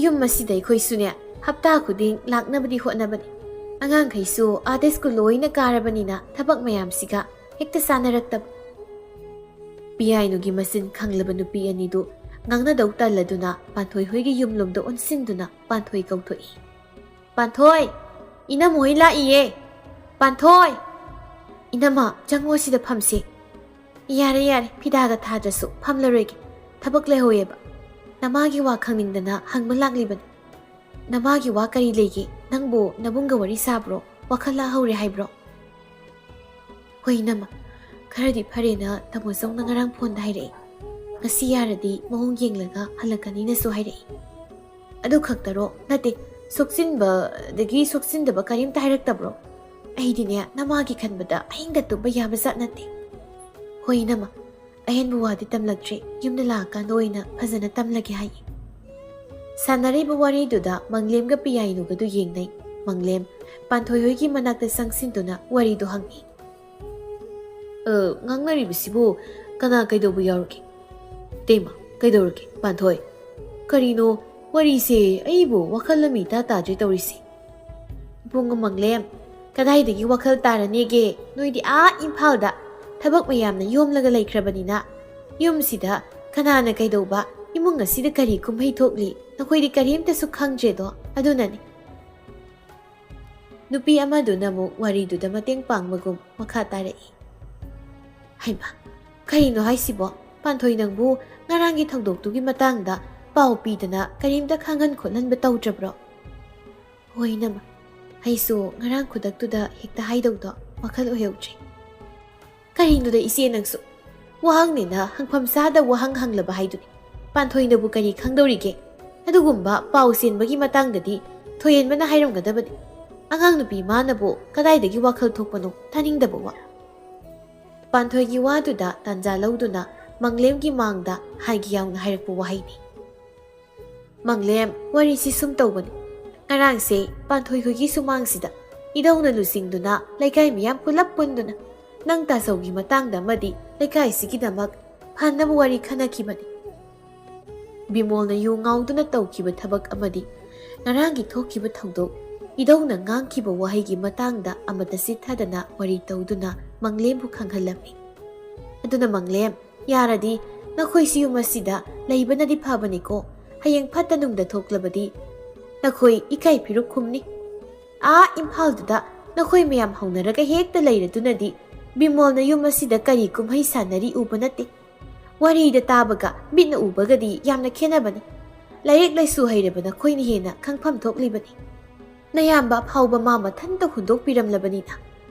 ꯌꯨꯝ ꯑꯁꯤꯗ ꯑꯩꯈꯣꯏꯁꯨꯅꯦ, ꯍꯞꯇꯥ ꯈꯨꯗꯤꯡ ꯂꯥꯛꯅꯕꯗꯤ ꯍꯣꯠꯅꯕꯅꯤ꯫ ꯑꯉꯥꯡꯈꯩꯁꯨ ꯑꯥꯗ ꯁ꯭ꯀꯨꯜ ꯂꯣꯏꯅ ꯀꯥꯔꯕꯅꯤꯅ ꯊꯕꯛ ꯃꯌꯥꯝꯁꯤꯒ ꯍꯦꯛꯇ ꯆꯥꯅꯔꯛꯇꯕ꯫ ꯄꯤꯌꯥꯏꯅꯨꯒꯤ ꯃꯆꯤꯟ ꯈꯪꯂꯕ ꯅꯨꯄꯤ ꯑꯅꯤꯗꯨ ꯉꯥꯡꯅꯗꯧ ꯇꯜꯂꯗꯨꯅ ꯄꯥꯟꯊꯣꯏ ꯍꯣꯏꯒꯤ ꯌꯨꯝꯂꯣꯝꯗ ꯑꯣꯟꯁꯤꯟꯗꯨꯅ ꯄꯥꯟꯊꯣꯏ ꯀꯧꯊꯣꯛꯏ꯫ "ꯄꯥꯟꯊꯣꯏ! ꯏꯅꯝꯃ ꯍꯣꯏ ꯂꯥꯛꯏꯌꯦ! ꯄꯥꯟꯊꯣꯏ! ꯏꯅꯝꯃ, ꯆꯪꯉꯣ, ꯁꯤꯗ ꯐꯝꯁꯦ꯫ ꯌꯥꯔꯦ, ꯌꯥꯔꯦ, ꯐꯤꯗꯥꯒ ꯊꯥꯗ꯭ꯔꯁꯨ ꯐꯝꯂꯔꯣꯏꯒꯦ꯫ ꯊꯕꯛ ꯂꯩꯍꯧꯋꯦꯕ꯫ ꯅꯃꯥꯒꯤ ꯋꯥ ꯈꯪꯅꯤꯡꯗꯅ ꯍꯪꯕ ꯂꯥꯛꯂꯤꯕꯅꯤ꯫ ꯅꯃꯥꯒꯤ ꯋꯥ ꯀꯔꯤ ꯂꯩꯒꯦ? ꯅꯪꯕꯨ ꯅꯕꯨꯡꯒ ꯋꯥꯔꯤ ꯁꯥꯕ꯭ꯔꯣ? ꯋꯥꯈꯜ ꯂꯥꯛꯍꯧꯔꯦ ꯍꯥꯏꯕ꯭ꯔꯣ?" "ꯍꯣꯏ, ꯏꯅꯝꯃ, ꯈꯔꯗꯤ ꯐꯔꯦꯅ ꯇꯥꯃꯣ ꯆꯧꯅ ꯉꯔꯥꯡ ꯐꯣꯟꯗ ꯍꯥꯏꯔꯛꯏ꯫ ꯉꯁꯤ ꯌꯥꯔꯗꯤ ꯃꯑꯣꯡ ꯌꯦꯡꯂꯒ ꯍꯜꯂꯛꯀꯅꯤꯅꯁꯨ ꯍꯥꯏꯔꯛꯏ꯫" "ꯑꯗꯨ ꯈꯛꯇꯔꯣ? ꯅꯠꯇꯦ, ꯁꯣꯛꯆꯤꯟꯕꯗꯒꯤ ꯁꯣꯛꯆꯤꯟꯗꯕ ꯀꯔꯤꯝꯇ ꯍꯥꯏꯔꯛꯇꯕ꯭ꯔꯣ? ꯑꯩꯗꯤꯅꯦ, ꯅꯃꯥꯒꯤ ꯈꯟꯕꯗ ꯑꯍꯤꯡꯗ ꯇꯨꯝꯕ ꯌꯥꯕ ꯖꯥꯠ ꯅꯠꯇꯦ꯫" "ꯍꯣꯏ, ꯏꯅꯝꯃ, ꯑꯍꯦꯟꯕ ꯋꯥꯗꯤ ꯇꯝꯂꯛꯇ꯭ꯔꯦ, ꯌꯨꯝꯗ ꯂꯥꯛꯑꯀꯥꯟꯗ ꯑꯣꯏꯅ ꯐꯖꯅ ꯇꯝꯂꯒꯦ," ꯍꯥꯏꯌꯦ꯫ ꯁꯥꯟꯅꯔꯤꯕ ꯋꯥꯔꯤꯗꯨꯗ ꯃꯪꯂꯦꯝꯒ ꯄꯤꯌꯥꯏꯅꯨꯒꯗꯨ ꯌꯦꯡꯅꯩ꯫ ꯃꯪꯂꯦꯝ, ꯄꯥꯟꯊꯣꯏ ꯍꯣꯏꯒꯤ ꯃꯅꯥꯛꯇ ꯆꯪꯁꯤꯟꯗꯨꯅ ꯋꯥꯔꯤꯗꯨ ꯍꯪꯉꯤ꯫ "ꯑ, ꯉꯥꯡꯅꯔꯤꯕꯁꯤꯕꯨ ꯀꯅꯥ ꯀꯩꯗꯧꯕ ꯌꯥꯎꯔꯒꯦ? ꯇꯦꯃ, ꯀꯩꯗꯧꯔꯒꯦ, ꯄꯥꯟꯊꯣꯏ? ꯀꯔꯤꯅꯣ ꯋꯥꯔꯤꯁꯦ? ꯑꯩꯕꯨ ꯋꯥꯈꯜ ꯑꯃ ꯏꯇꯥ ꯇꯥꯗ꯭ꯔꯦ ꯇꯧꯔꯤꯁꯦ꯫" "ꯏꯕꯨꯡꯉꯣ ꯃꯪꯂꯦꯝ, ꯀꯗꯥꯏꯗꯒꯤ ꯋꯥꯈꯜ ꯇꯥꯔꯅꯦꯒꯦ? ꯅꯣꯏꯗꯤ ꯑꯥ ꯏꯝꯐꯥꯜꯗ ꯊꯕꯛ ꯃꯌꯥꯝꯅ ꯌꯣꯝꯂꯒ ꯂꯩꯈ꯭ꯔꯕꯅꯤꯅ, ꯌꯨꯝꯁꯤꯗ ꯀꯅꯥꯅ ꯀꯩꯗꯧꯕ, ꯏꯃꯨꯡ ꯑꯁꯤꯗ ꯀꯔꯤ ꯀꯨꯝꯍꯩ ꯊꯣꯛꯂꯤ, ꯅꯈꯣꯏꯗꯤ ꯀꯔꯤꯝꯇꯁꯨ ꯈꯪꯗ꯭ꯔꯦꯗꯣ꯫ ꯑꯗꯨꯅꯅꯤ꯫" ꯅꯨꯄꯤ ꯑꯃꯗꯨꯅ ꯑꯃꯨꯛ ꯋꯥꯔꯤꯗꯨꯗ ꯃꯇꯦꯡ ꯄꯥꯡꯕꯒꯨꯝ ꯃꯈꯥ ꯇꯥꯔꯛꯏ꯫ "ꯍꯩꯃꯥ, ꯀꯔꯤꯅꯣ ꯍꯥꯏꯁꯤꯕꯣ? ꯄꯥꯟꯊꯣꯏ, ꯅꯪꯕꯨ ꯉꯔꯥꯡꯒꯤ ꯊꯧꯗꯣꯛꯇꯨꯒꯤ ꯃꯇꯥꯡꯗ ꯄꯥꯎ ꯄꯤꯗꯅ ꯀꯔꯤꯝꯇ ꯈꯪꯍꯟ ꯈꯣꯠꯍꯟꯕ ꯇꯧꯗ꯭ꯔꯕ꯭ꯔꯣ?" "ꯍꯣꯏ, ꯏꯅꯝꯃ, ꯑꯩꯁꯨ ꯉꯔꯥꯡ ꯈꯨꯗꯛꯇꯨꯗ ꯍꯦꯛꯇ ꯍꯥꯏꯗꯧꯗꯣ ꯋꯥꯈꯜ ꯑꯣꯏꯍꯧꯗ꯭ꯔꯦ꯫" "ꯀꯔꯤꯅꯣꯗ ꯏꯆꯦ ꯅꯪꯁꯨ? ꯋꯥꯍꯪꯅꯤꯅ ꯍꯪꯐꯝ ꯆꯥꯗ ꯋꯥꯍꯪ ꯍꯪꯂꯕ ꯍꯥꯏꯗꯨꯅꯤ꯫ ꯄꯥꯟꯊꯣꯏꯅꯕꯨ ꯀꯔꯤ ꯈꯪꯗꯧꯔꯤꯒꯦ? ꯑꯗꯨꯒꯨꯝꯕ ꯄꯥꯎ ꯆꯦꯟꯕꯒꯤ ꯃꯇꯥꯡꯗꯗꯤ ꯊꯣꯏꯍꯦꯟꯕꯅ ꯍꯥꯏꯔꯝꯒꯗꯕꯅꯤ꯫ ꯑꯉꯥꯡ ꯅꯨꯄꯤ ꯃꯥꯅꯕꯨ ꯀꯗꯥꯏꯗꯒꯤ ꯋꯥꯈꯜ ꯊꯣꯛꯄꯅꯣ? ꯇꯥꯅꯤꯡꯗꯕ ꯋꯥ꯫" ꯄꯥꯟꯊꯣꯏꯒꯤ ꯋꯥꯗꯨꯗ ꯇꯥꯟꯖꯥ ꯂꯧꯗꯨꯅ ꯃꯪꯂꯦꯝꯒꯤ ꯃꯥꯡꯗ ꯍꯥꯏꯒꯦ ꯌꯥꯎꯅ ꯍꯥꯏꯔꯛꯄ ꯋꯥꯍꯩꯅꯤ꯫ "ꯃꯪꯂꯦꯝ, ꯋꯥꯔꯤꯁꯤ ꯁꯨꯝ ꯇꯧꯕꯅꯤ꯫ ꯉꯔꯥꯡꯁꯦ ꯄꯥꯟꯊꯣꯏ ꯈꯣꯏꯒꯤ ꯁꯨꯃꯥꯡꯁꯤꯗ ꯏꯙꯧꯅ ꯂꯨꯆꯤꯡꯗꯨꯅ ꯂꯩꯀꯥꯏ ꯃꯤꯌꯥꯝ ꯄꯨꯂꯞ ꯄꯨꯟꯗꯨꯅ ꯅꯪ ꯇꯥꯖꯧꯒꯤ ꯃꯇꯥꯡꯗ ꯑꯃꯗꯤ ꯂꯩꯀꯥꯏꯁꯤꯒꯤꯗꯃꯛ ꯐꯅꯕ ꯋꯥꯔꯤ ꯈꯟꯅꯈꯤꯕꯅꯤ꯫ ꯕꯤꯃꯣꯜꯅ ꯌꯨ ꯉꯥꯎꯗꯨꯅ ꯇꯧꯈꯤꯕ ꯊꯕꯛ ꯑꯃꯗꯤ ꯉꯔꯥꯡꯒꯤ ꯊꯣꯛꯈꯤꯕ ꯊꯧꯗꯣꯛ, ꯏꯙꯧꯅ ꯉꯥꯡꯈꯤꯕ ꯋꯥꯍꯩꯒꯤ ꯃꯇꯥꯡꯗ ꯑꯃꯠꯇ ꯆꯤꯠꯊꯗꯅ ꯋꯥꯔꯤ ꯇꯧꯗꯨꯅ ꯃꯪꯂꯦꯝꯕꯨ ꯈꯪꯍꯜꯂꯝꯃꯤ꯫ ꯑꯗꯨꯅ ꯃꯪꯂꯦꯝ, ꯌꯥꯔꯗꯤ ꯅꯈꯣꯏꯁꯨ ꯌꯨꯝ ꯑꯁꯤꯗ ꯂꯩꯕꯅꯗꯤ ꯐꯕꯅꯤꯀꯣ꯫ ꯍꯌꯦꯡ ꯐꯠꯇ ꯅꯨꯡꯗ ꯊꯣꯛꯂꯕꯗꯤ ꯅꯈꯣꯏ ꯏꯀꯥꯏ ꯐꯤꯔꯨꯛ ꯈꯨꯝꯅꯤ꯫ ꯑꯥ ꯏꯝꯐꯥꯜꯗꯨꯗ ꯅꯈꯣꯏ ꯃꯌꯥꯝ ꯍꯧꯅꯔꯒ ꯍꯦꯛꯇ ꯂꯩꯔꯗꯨꯅꯗꯤ ꯕꯤꯃꯣꯜꯅ ꯌꯨꯝ ꯑꯁꯤꯗ ꯀꯔꯤ ꯀꯨꯝꯍꯩ ꯁꯥꯟꯅꯔꯤ ꯎꯕ ꯅꯠꯇꯦ꯫ ꯋꯥꯔꯤꯗ ꯇꯥꯕꯒ ꯃꯤꯠꯅ ꯎꯕꯒꯗꯤ ꯌꯥꯝꯅ ꯈꯦꯠꯅꯕꯅꯤ꯫ ꯂꯥꯏꯔꯤꯛ ꯂꯥꯏꯁꯨ ꯍꯩꯔꯕ ꯅꯈꯣꯏꯅ ꯍꯦꯟꯅ ꯈꯪꯐꯝ ꯊꯣꯛꯂꯤꯕꯅꯤ꯫ ꯅꯌꯥꯝꯕ ꯐꯥꯎꯕ ꯃꯥ ꯃꯊꯟꯇ ꯍꯨꯟꯗꯣꯛꯄꯤꯔꯝꯂꯕꯅꯤꯅ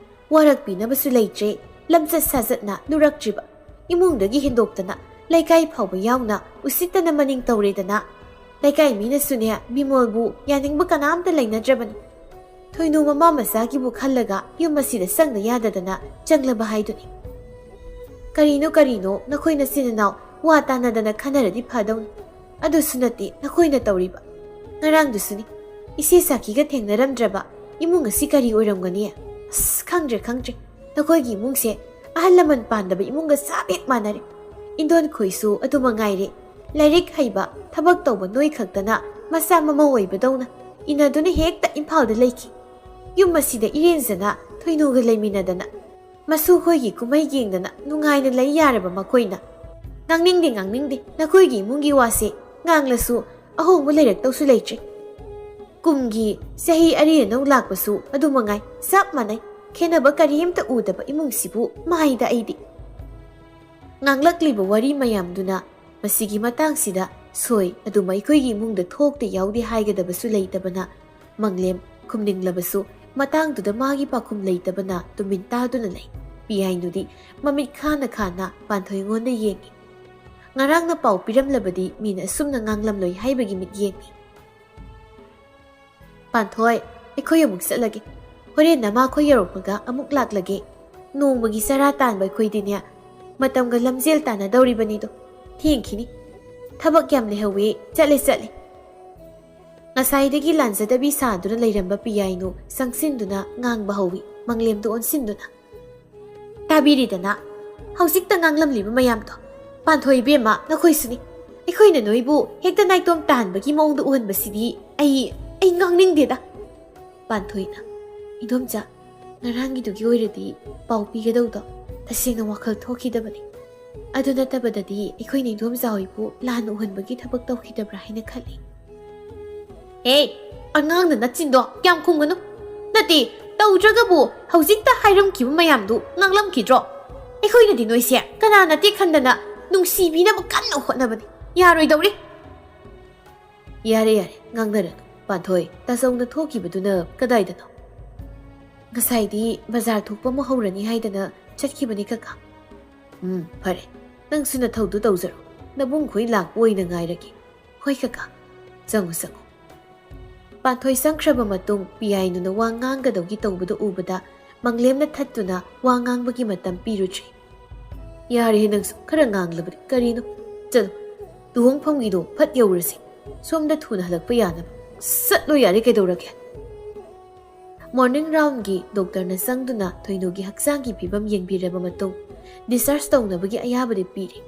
ꯋꯥꯔꯛꯄꯤꯅꯕꯁꯨ ꯂꯩꯇ꯭ꯔꯦ꯫ ꯂꯝꯆꯠ ꯁꯥꯖꯠꯅ ꯂꯨꯔꯛꯇ꯭ꯔꯤꯕ ꯏꯃꯨꯡꯗꯒꯤ ꯍꯦꯟꯗꯣꯛꯇꯅ ꯂꯩꯀꯥꯏ ꯐꯥꯎꯕ ꯌꯥꯎꯅ ꯎꯁꯤꯠꯇꯅ ꯃꯅꯤꯡ ꯇꯧꯔꯦꯗꯅ꯫ ꯂꯩꯀꯥꯏ ꯃꯤꯅꯁꯨꯅꯦ ꯕꯤꯃꯣꯜꯕꯨ ꯌꯥꯅꯤꯡꯕ ꯀꯅꯥꯝꯇ ꯂꯩꯅꯗ꯭ꯔꯕꯅꯤ꯫ ꯊꯣꯏꯅꯨ ꯃꯃꯥ ꯃꯆꯥꯒꯤꯕꯨ ꯈꯜꯂꯒ ꯌꯨꯝ ꯑꯁꯤꯗ ꯆꯪꯗ ꯌꯥꯗꯗꯅ ꯆꯪꯂꯕ ꯍꯥꯏꯗꯨꯅꯤ꯫ ꯀꯔꯤꯅꯣ ꯀꯔꯤꯅꯣ ꯅꯈꯣꯏ ꯅꯆꯤꯟ ꯅꯅꯥꯎ ꯋꯥ ꯇꯥꯅꯗꯅ ꯈꯟꯅꯔꯗꯤ ꯐꯗꯧꯅꯤ꯫ ꯑꯗꯨꯁꯨ ꯅꯠꯇꯦ ꯅꯈꯣꯏꯅ ꯇꯧꯔꯤꯕ꯫ ꯉꯔꯥꯡꯗꯨꯁꯨꯅꯤ, ꯏꯆꯦ ꯁꯥꯈꯤꯒ ꯊꯦꯡꯅꯔꯝꯗ꯭ꯔꯕ ꯏꯃꯨꯡ ꯑꯁꯤ ꯀꯔꯤ ꯑꯣꯏꯔꯝꯒꯅꯤ? ꯑꯁ, ꯈꯪꯗ꯭ꯔꯦ, ꯈꯪꯗ꯭ꯔꯦ꯫ ꯅꯈꯣꯏꯒꯤ ꯏꯃꯨꯡꯁꯦ ꯑꯍꯜ ꯂꯃꯟ ꯄꯥꯟꯗꯕ ꯏꯃꯨꯡꯒ ꯆꯞ ꯍꯦꯛ ꯃꯥꯟꯅꯔꯦ꯫ ꯏꯟꯗꯣꯟ ꯈꯣꯏꯁꯨ ꯑꯗꯨ ꯃꯉꯥꯏꯔꯦ꯫ ꯂꯥꯏꯔꯤꯛ ꯍꯩꯕ, ꯊꯕꯛ ꯇꯧꯕ ꯅꯣꯏ ꯈꯛꯇꯅ ꯃꯆꯥ ꯃꯃꯧ ꯑꯣꯏꯕꯗꯧꯅ ꯏꯟꯅꯗꯨꯅ ꯍꯦꯛꯇ ꯏꯝꯐꯥꯜꯗ ꯂꯩꯈꯤ꯫ ꯌꯨꯝ ꯑꯁꯤꯗ ꯏꯔꯦꯟꯖꯅ ꯊꯣꯏꯅꯨꯒ ꯂꯩꯃꯤꯟꯅꯗꯅ ꯃꯁꯨ ꯈꯣꯏꯒꯤ ꯀꯨꯝꯍꯩ ꯌꯦꯡꯗꯅ ꯅꯨꯡꯉꯥꯏꯅ ꯂꯩ ꯌꯥꯔꯕ ꯃꯈꯣꯏꯅ꯫ ꯉꯥꯡꯅꯤꯡꯗꯦ, ꯉꯥꯡꯅꯤꯡꯗꯦ꯫ ꯅꯈꯣꯏꯒꯤ ꯏꯃꯨꯡꯒꯤ ꯋꯥꯁꯦ ꯉꯥꯡꯂꯁꯨ ꯑꯍꯣꯡꯕ ꯂꯩꯔꯛꯇꯧꯁꯨ ꯂꯩꯇ꯭ꯔꯦ꯫ ꯀꯨꯝꯒꯤ ꯆꯍꯤ ꯑꯔꯤ ꯑꯅꯧ ꯂꯥꯛꯄꯁꯨ ꯑꯗꯨ ꯃꯉꯥꯏ, ꯆꯞ ꯃꯥꯟꯅꯩ꯫ ꯈꯦꯟꯅꯕ ꯀꯔꯤꯝꯇ ꯎꯗꯕ ꯏꯃꯨꯡꯁꯤꯕꯨ ꯃꯥꯏꯗ ꯑꯩꯗꯤ꯫ ꯉꯥꯡꯂꯛꯂꯤꯕ ꯋꯥꯔꯤ ꯃꯌꯥꯝꯗꯨꯅ ꯃꯁꯤꯒꯤ ꯃꯇꯥꯡꯁꯤꯗ ꯁꯣꯏ ꯑꯗꯨꯝ ꯑꯩꯈꯣꯏꯒꯤ ꯏꯃꯨꯡꯗ ꯊꯣꯛꯇ ꯌꯥꯎꯗꯦ ꯍꯥꯏꯒꯗꯕꯁꯨ ꯂꯩꯇꯕꯅ, ꯃꯪꯂꯦꯝ ꯈꯨꯝꯅꯤꯡꯂꯕꯁꯨ ꯃꯇꯥꯡꯗꯨꯗ ꯃꯥꯒꯤ ꯄꯥꯎꯈꯨꯝ ꯂꯩꯇꯕꯅ ꯇꯨꯃꯤꯟ ꯇꯥꯗꯨꯅ ꯂꯩ꯫ ꯄꯤꯌꯥꯏꯅꯨꯗꯤ ꯃꯃꯤꯠ ꯈꯥꯅ ꯈꯥꯅ ꯄꯥꯟꯊꯣꯏꯉꯣꯟꯗ ꯌꯦꯡꯏ꯫ ꯉꯔꯥꯡꯅ ꯄꯥꯎ ꯄꯤꯔꯝꯂꯕꯗꯤ ꯃꯤꯅ ꯑꯁꯨꯝꯅ ꯉꯥꯡꯂꯝꯂꯣꯏ ꯍꯥꯏꯕꯒꯤ ꯃꯤꯠꯌꯦꯡꯅꯤ꯫ ꯄꯥꯟꯊꯣꯏ, ꯑꯩꯈꯣꯏ ꯑꯃꯨꯛ ꯆꯠꯂꯒꯦ꯫ ꯍꯣꯔꯦꯟ ꯅꯃꯥꯈꯣꯏ ꯌꯧꯔꯛꯄꯒ ꯑꯃꯨꯛ ꯂꯥꯛꯂꯒꯦ꯫ ꯅꯣꯡꯃꯒꯤ ꯆꯔꯥ ꯇꯥꯟꯕ ꯑꯩꯈꯣꯏꯗꯤꯅꯦ, ꯃꯇꯝꯒ ꯂꯝꯖꯦꯜ ꯇꯥꯟꯅꯗꯧꯔꯤꯕꯅꯤꯗꯣ꯫ ꯊꯦꯡꯈꯤꯅꯤ꯫ ꯊꯕꯛ ꯌꯥꯝ ꯂꯩꯍꯧꯋꯦ꯫ ꯆꯠꯂꯦ, ꯆꯠꯂꯦ꯫ ꯉꯁꯥꯏꯗꯒꯤ ꯂꯥꯟꯖꯗꯕꯤ ꯁꯥꯗꯨꯅ ꯂꯩꯔꯝꯕ ꯄꯤꯌꯥꯏꯅꯨ ꯆꯪꯁꯤꯟꯗꯨꯅ ꯉꯥꯡꯕ ꯍꯧꯏ, ꯃꯪꯂꯦꯝꯗꯨ ꯑꯣꯟꯁꯤꯟꯗꯨꯅ꯫ ꯇꯥꯕꯤꯔꯤꯗꯅ? ꯍꯧꯖꯤꯛꯇ ꯉꯥꯡꯂꯝꯂꯤꯕ ꯃꯌꯥꯝꯗꯣ꯫ ꯄꯥꯟꯊꯣꯏ ꯏꯕꯦꯝꯃ, ꯅꯈꯣꯏꯁꯨꯅꯤ꯫ ꯑꯩꯈꯣꯏꯅ ꯅꯣꯏꯕꯨ ꯍꯦꯛꯇ ꯅꯥꯏꯇꯣꯝ ꯇꯥꯍꯟꯕꯒꯤ ꯃꯑꯣꯡꯗ ꯎꯍꯟꯕꯁꯤꯗꯤ ꯑꯩ, ꯑꯩ ꯉꯥꯡꯅꯤꯡꯗꯦꯗ꯫ ꯄꯥꯟꯊꯣꯏꯅ, "ꯏꯗꯣꯝꯆꯥ, ꯉꯔꯥꯡꯒꯤꯗꯨꯒꯤ ꯑꯣꯏꯔꯗꯤ ꯄꯥꯎ ꯄꯤꯒꯗꯧꯗꯣ ꯇꯁꯦꯡꯅ ꯋꯥꯈꯜ ꯊꯣꯛꯈꯤꯗꯕꯅꯤ꯫ ꯑꯗꯨ ꯅꯠꯇꯕꯗꯗꯤ ꯑꯩꯈꯣꯏꯅ ꯏꯗꯣꯝꯆꯥ ꯍꯣꯏꯕꯨ ꯂꯥꯟꯅ ꯎꯍꯟꯕꯒꯤ ꯊꯕꯛ ꯇꯧꯈꯤꯗꯕ꯭ꯔꯥ ꯍꯥꯏꯅ ꯈꯜꯂꯤ꯫" "ꯍꯦ, ꯑꯉꯥꯡꯅ ꯅꯆꯤꯟꯗꯣ ꯀꯌꯥꯝ ꯈꯨꯝꯒꯅꯨ꯫ ꯅꯠꯇꯦ, ꯇꯧꯗ꯭ꯔꯒꯕꯨ ꯍꯧꯖꯤꯛꯇ ꯍꯥꯏꯔꯝꯈꯤꯕ ꯃꯌꯥꯝꯗꯨ ꯉꯥꯡꯂꯝꯈꯤꯗ꯭ꯔꯣ? ꯑꯩꯈꯣꯏꯅꯗꯤ ꯅꯣꯏꯁꯦ ꯀꯅꯥ ꯅꯠꯇꯦ ꯈꯟꯗꯅ ꯅꯨꯡꯁꯤꯕꯤꯅꯕ ꯀꯟꯅ ꯍꯣꯠꯅꯕꯅꯤ꯫ ꯌꯥꯔꯣꯏꯗꯧꯔꯤ꯫" "ꯌꯥꯔꯦ, ꯌꯥꯔꯦ, ꯉꯥꯡꯅꯔꯅꯨ꯫ ꯄꯥꯟꯊꯣꯏ, ꯇꯥꯆꯧꯅ ꯊꯣꯛꯈꯤꯕꯗꯨꯅ ꯀꯗꯥꯏꯗꯅꯣ?" "ꯉꯁꯥꯏꯗꯤ ꯕꯖꯥꯔ ꯊꯣꯛꯄ ꯑꯃ ꯍꯧꯔꯅꯤ ꯍꯥꯏꯗꯅ ꯆꯠꯈꯤꯕꯅꯤ, ꯀꯀꯥ꯫" "ꯎꯝ, ꯐꯔꯦ꯫ ꯅꯪꯁꯨ ꯅꯊꯧꯗꯨ ꯇꯧꯖꯔꯣ꯫ ꯅꯕꯨꯡꯈꯣꯏ ꯂꯥꯛꯄ ꯑꯣꯏꯅ ꯉꯥꯏꯔꯒꯦ꯫" "ꯍꯣꯏ, ꯀꯀꯥ꯫ ꯆꯪꯉꯨ, ꯆꯪꯉꯨ꯫" ꯄꯥꯟꯊꯣꯏ ꯆꯪꯈ꯭ꯔꯕ ꯃꯇꯨꯡ ꯄꯤꯌꯥꯏꯅꯨꯅ ꯋꯥ ꯉꯥꯡꯒꯗꯧꯒꯤ ꯇꯧꯕꯗꯨ ꯎꯕꯗ ꯃꯪꯂꯦꯝꯅ ꯊꯠꯇꯨꯅ ꯋꯥ ꯉꯥꯡꯕꯒꯤ ꯃꯇꯝ ꯄꯤꯔꯨꯗ꯭ꯔꯤ꯫ "ꯌꯥꯔꯦꯍꯦ, ꯅꯪꯁꯨ ꯈꯔ ꯉꯥꯡꯂꯕꯗꯤ ꯀꯔꯤꯅꯣ? ꯆꯠꯂꯨ, ꯂꯨꯍꯣꯡꯐꯝꯒꯤꯗꯣ ꯐꯠ ꯌꯧꯔꯁꯤ꯫ ꯁꯣꯝꯗ ꯊꯨꯅ ꯍꯜꯂꯛꯄ ꯌꯥꯅꯕ꯫ ꯆꯠꯂꯣ ꯌꯥꯔꯦ, ꯀꯩꯗꯧꯔꯒꯦ?" ꯃꯣꯔꯅꯤꯡ ꯔꯥꯎꯟꯒꯤ ꯗꯣꯛꯇꯔꯅ ꯆꯪꯗꯨꯅ ꯊꯣꯏꯅꯨꯒꯤ ꯍꯛꯆꯥꯡꯒꯤ ꯐꯤꯕꯝ ꯌꯦꯡꯕꯤꯔꯕ ꯃꯇꯨꯡ ꯗꯤꯁꯆꯥꯔꯖ ꯇꯧꯅꯕꯒꯤ ꯑꯌꯥꯕꯗꯤ ꯄꯤꯔꯤ꯫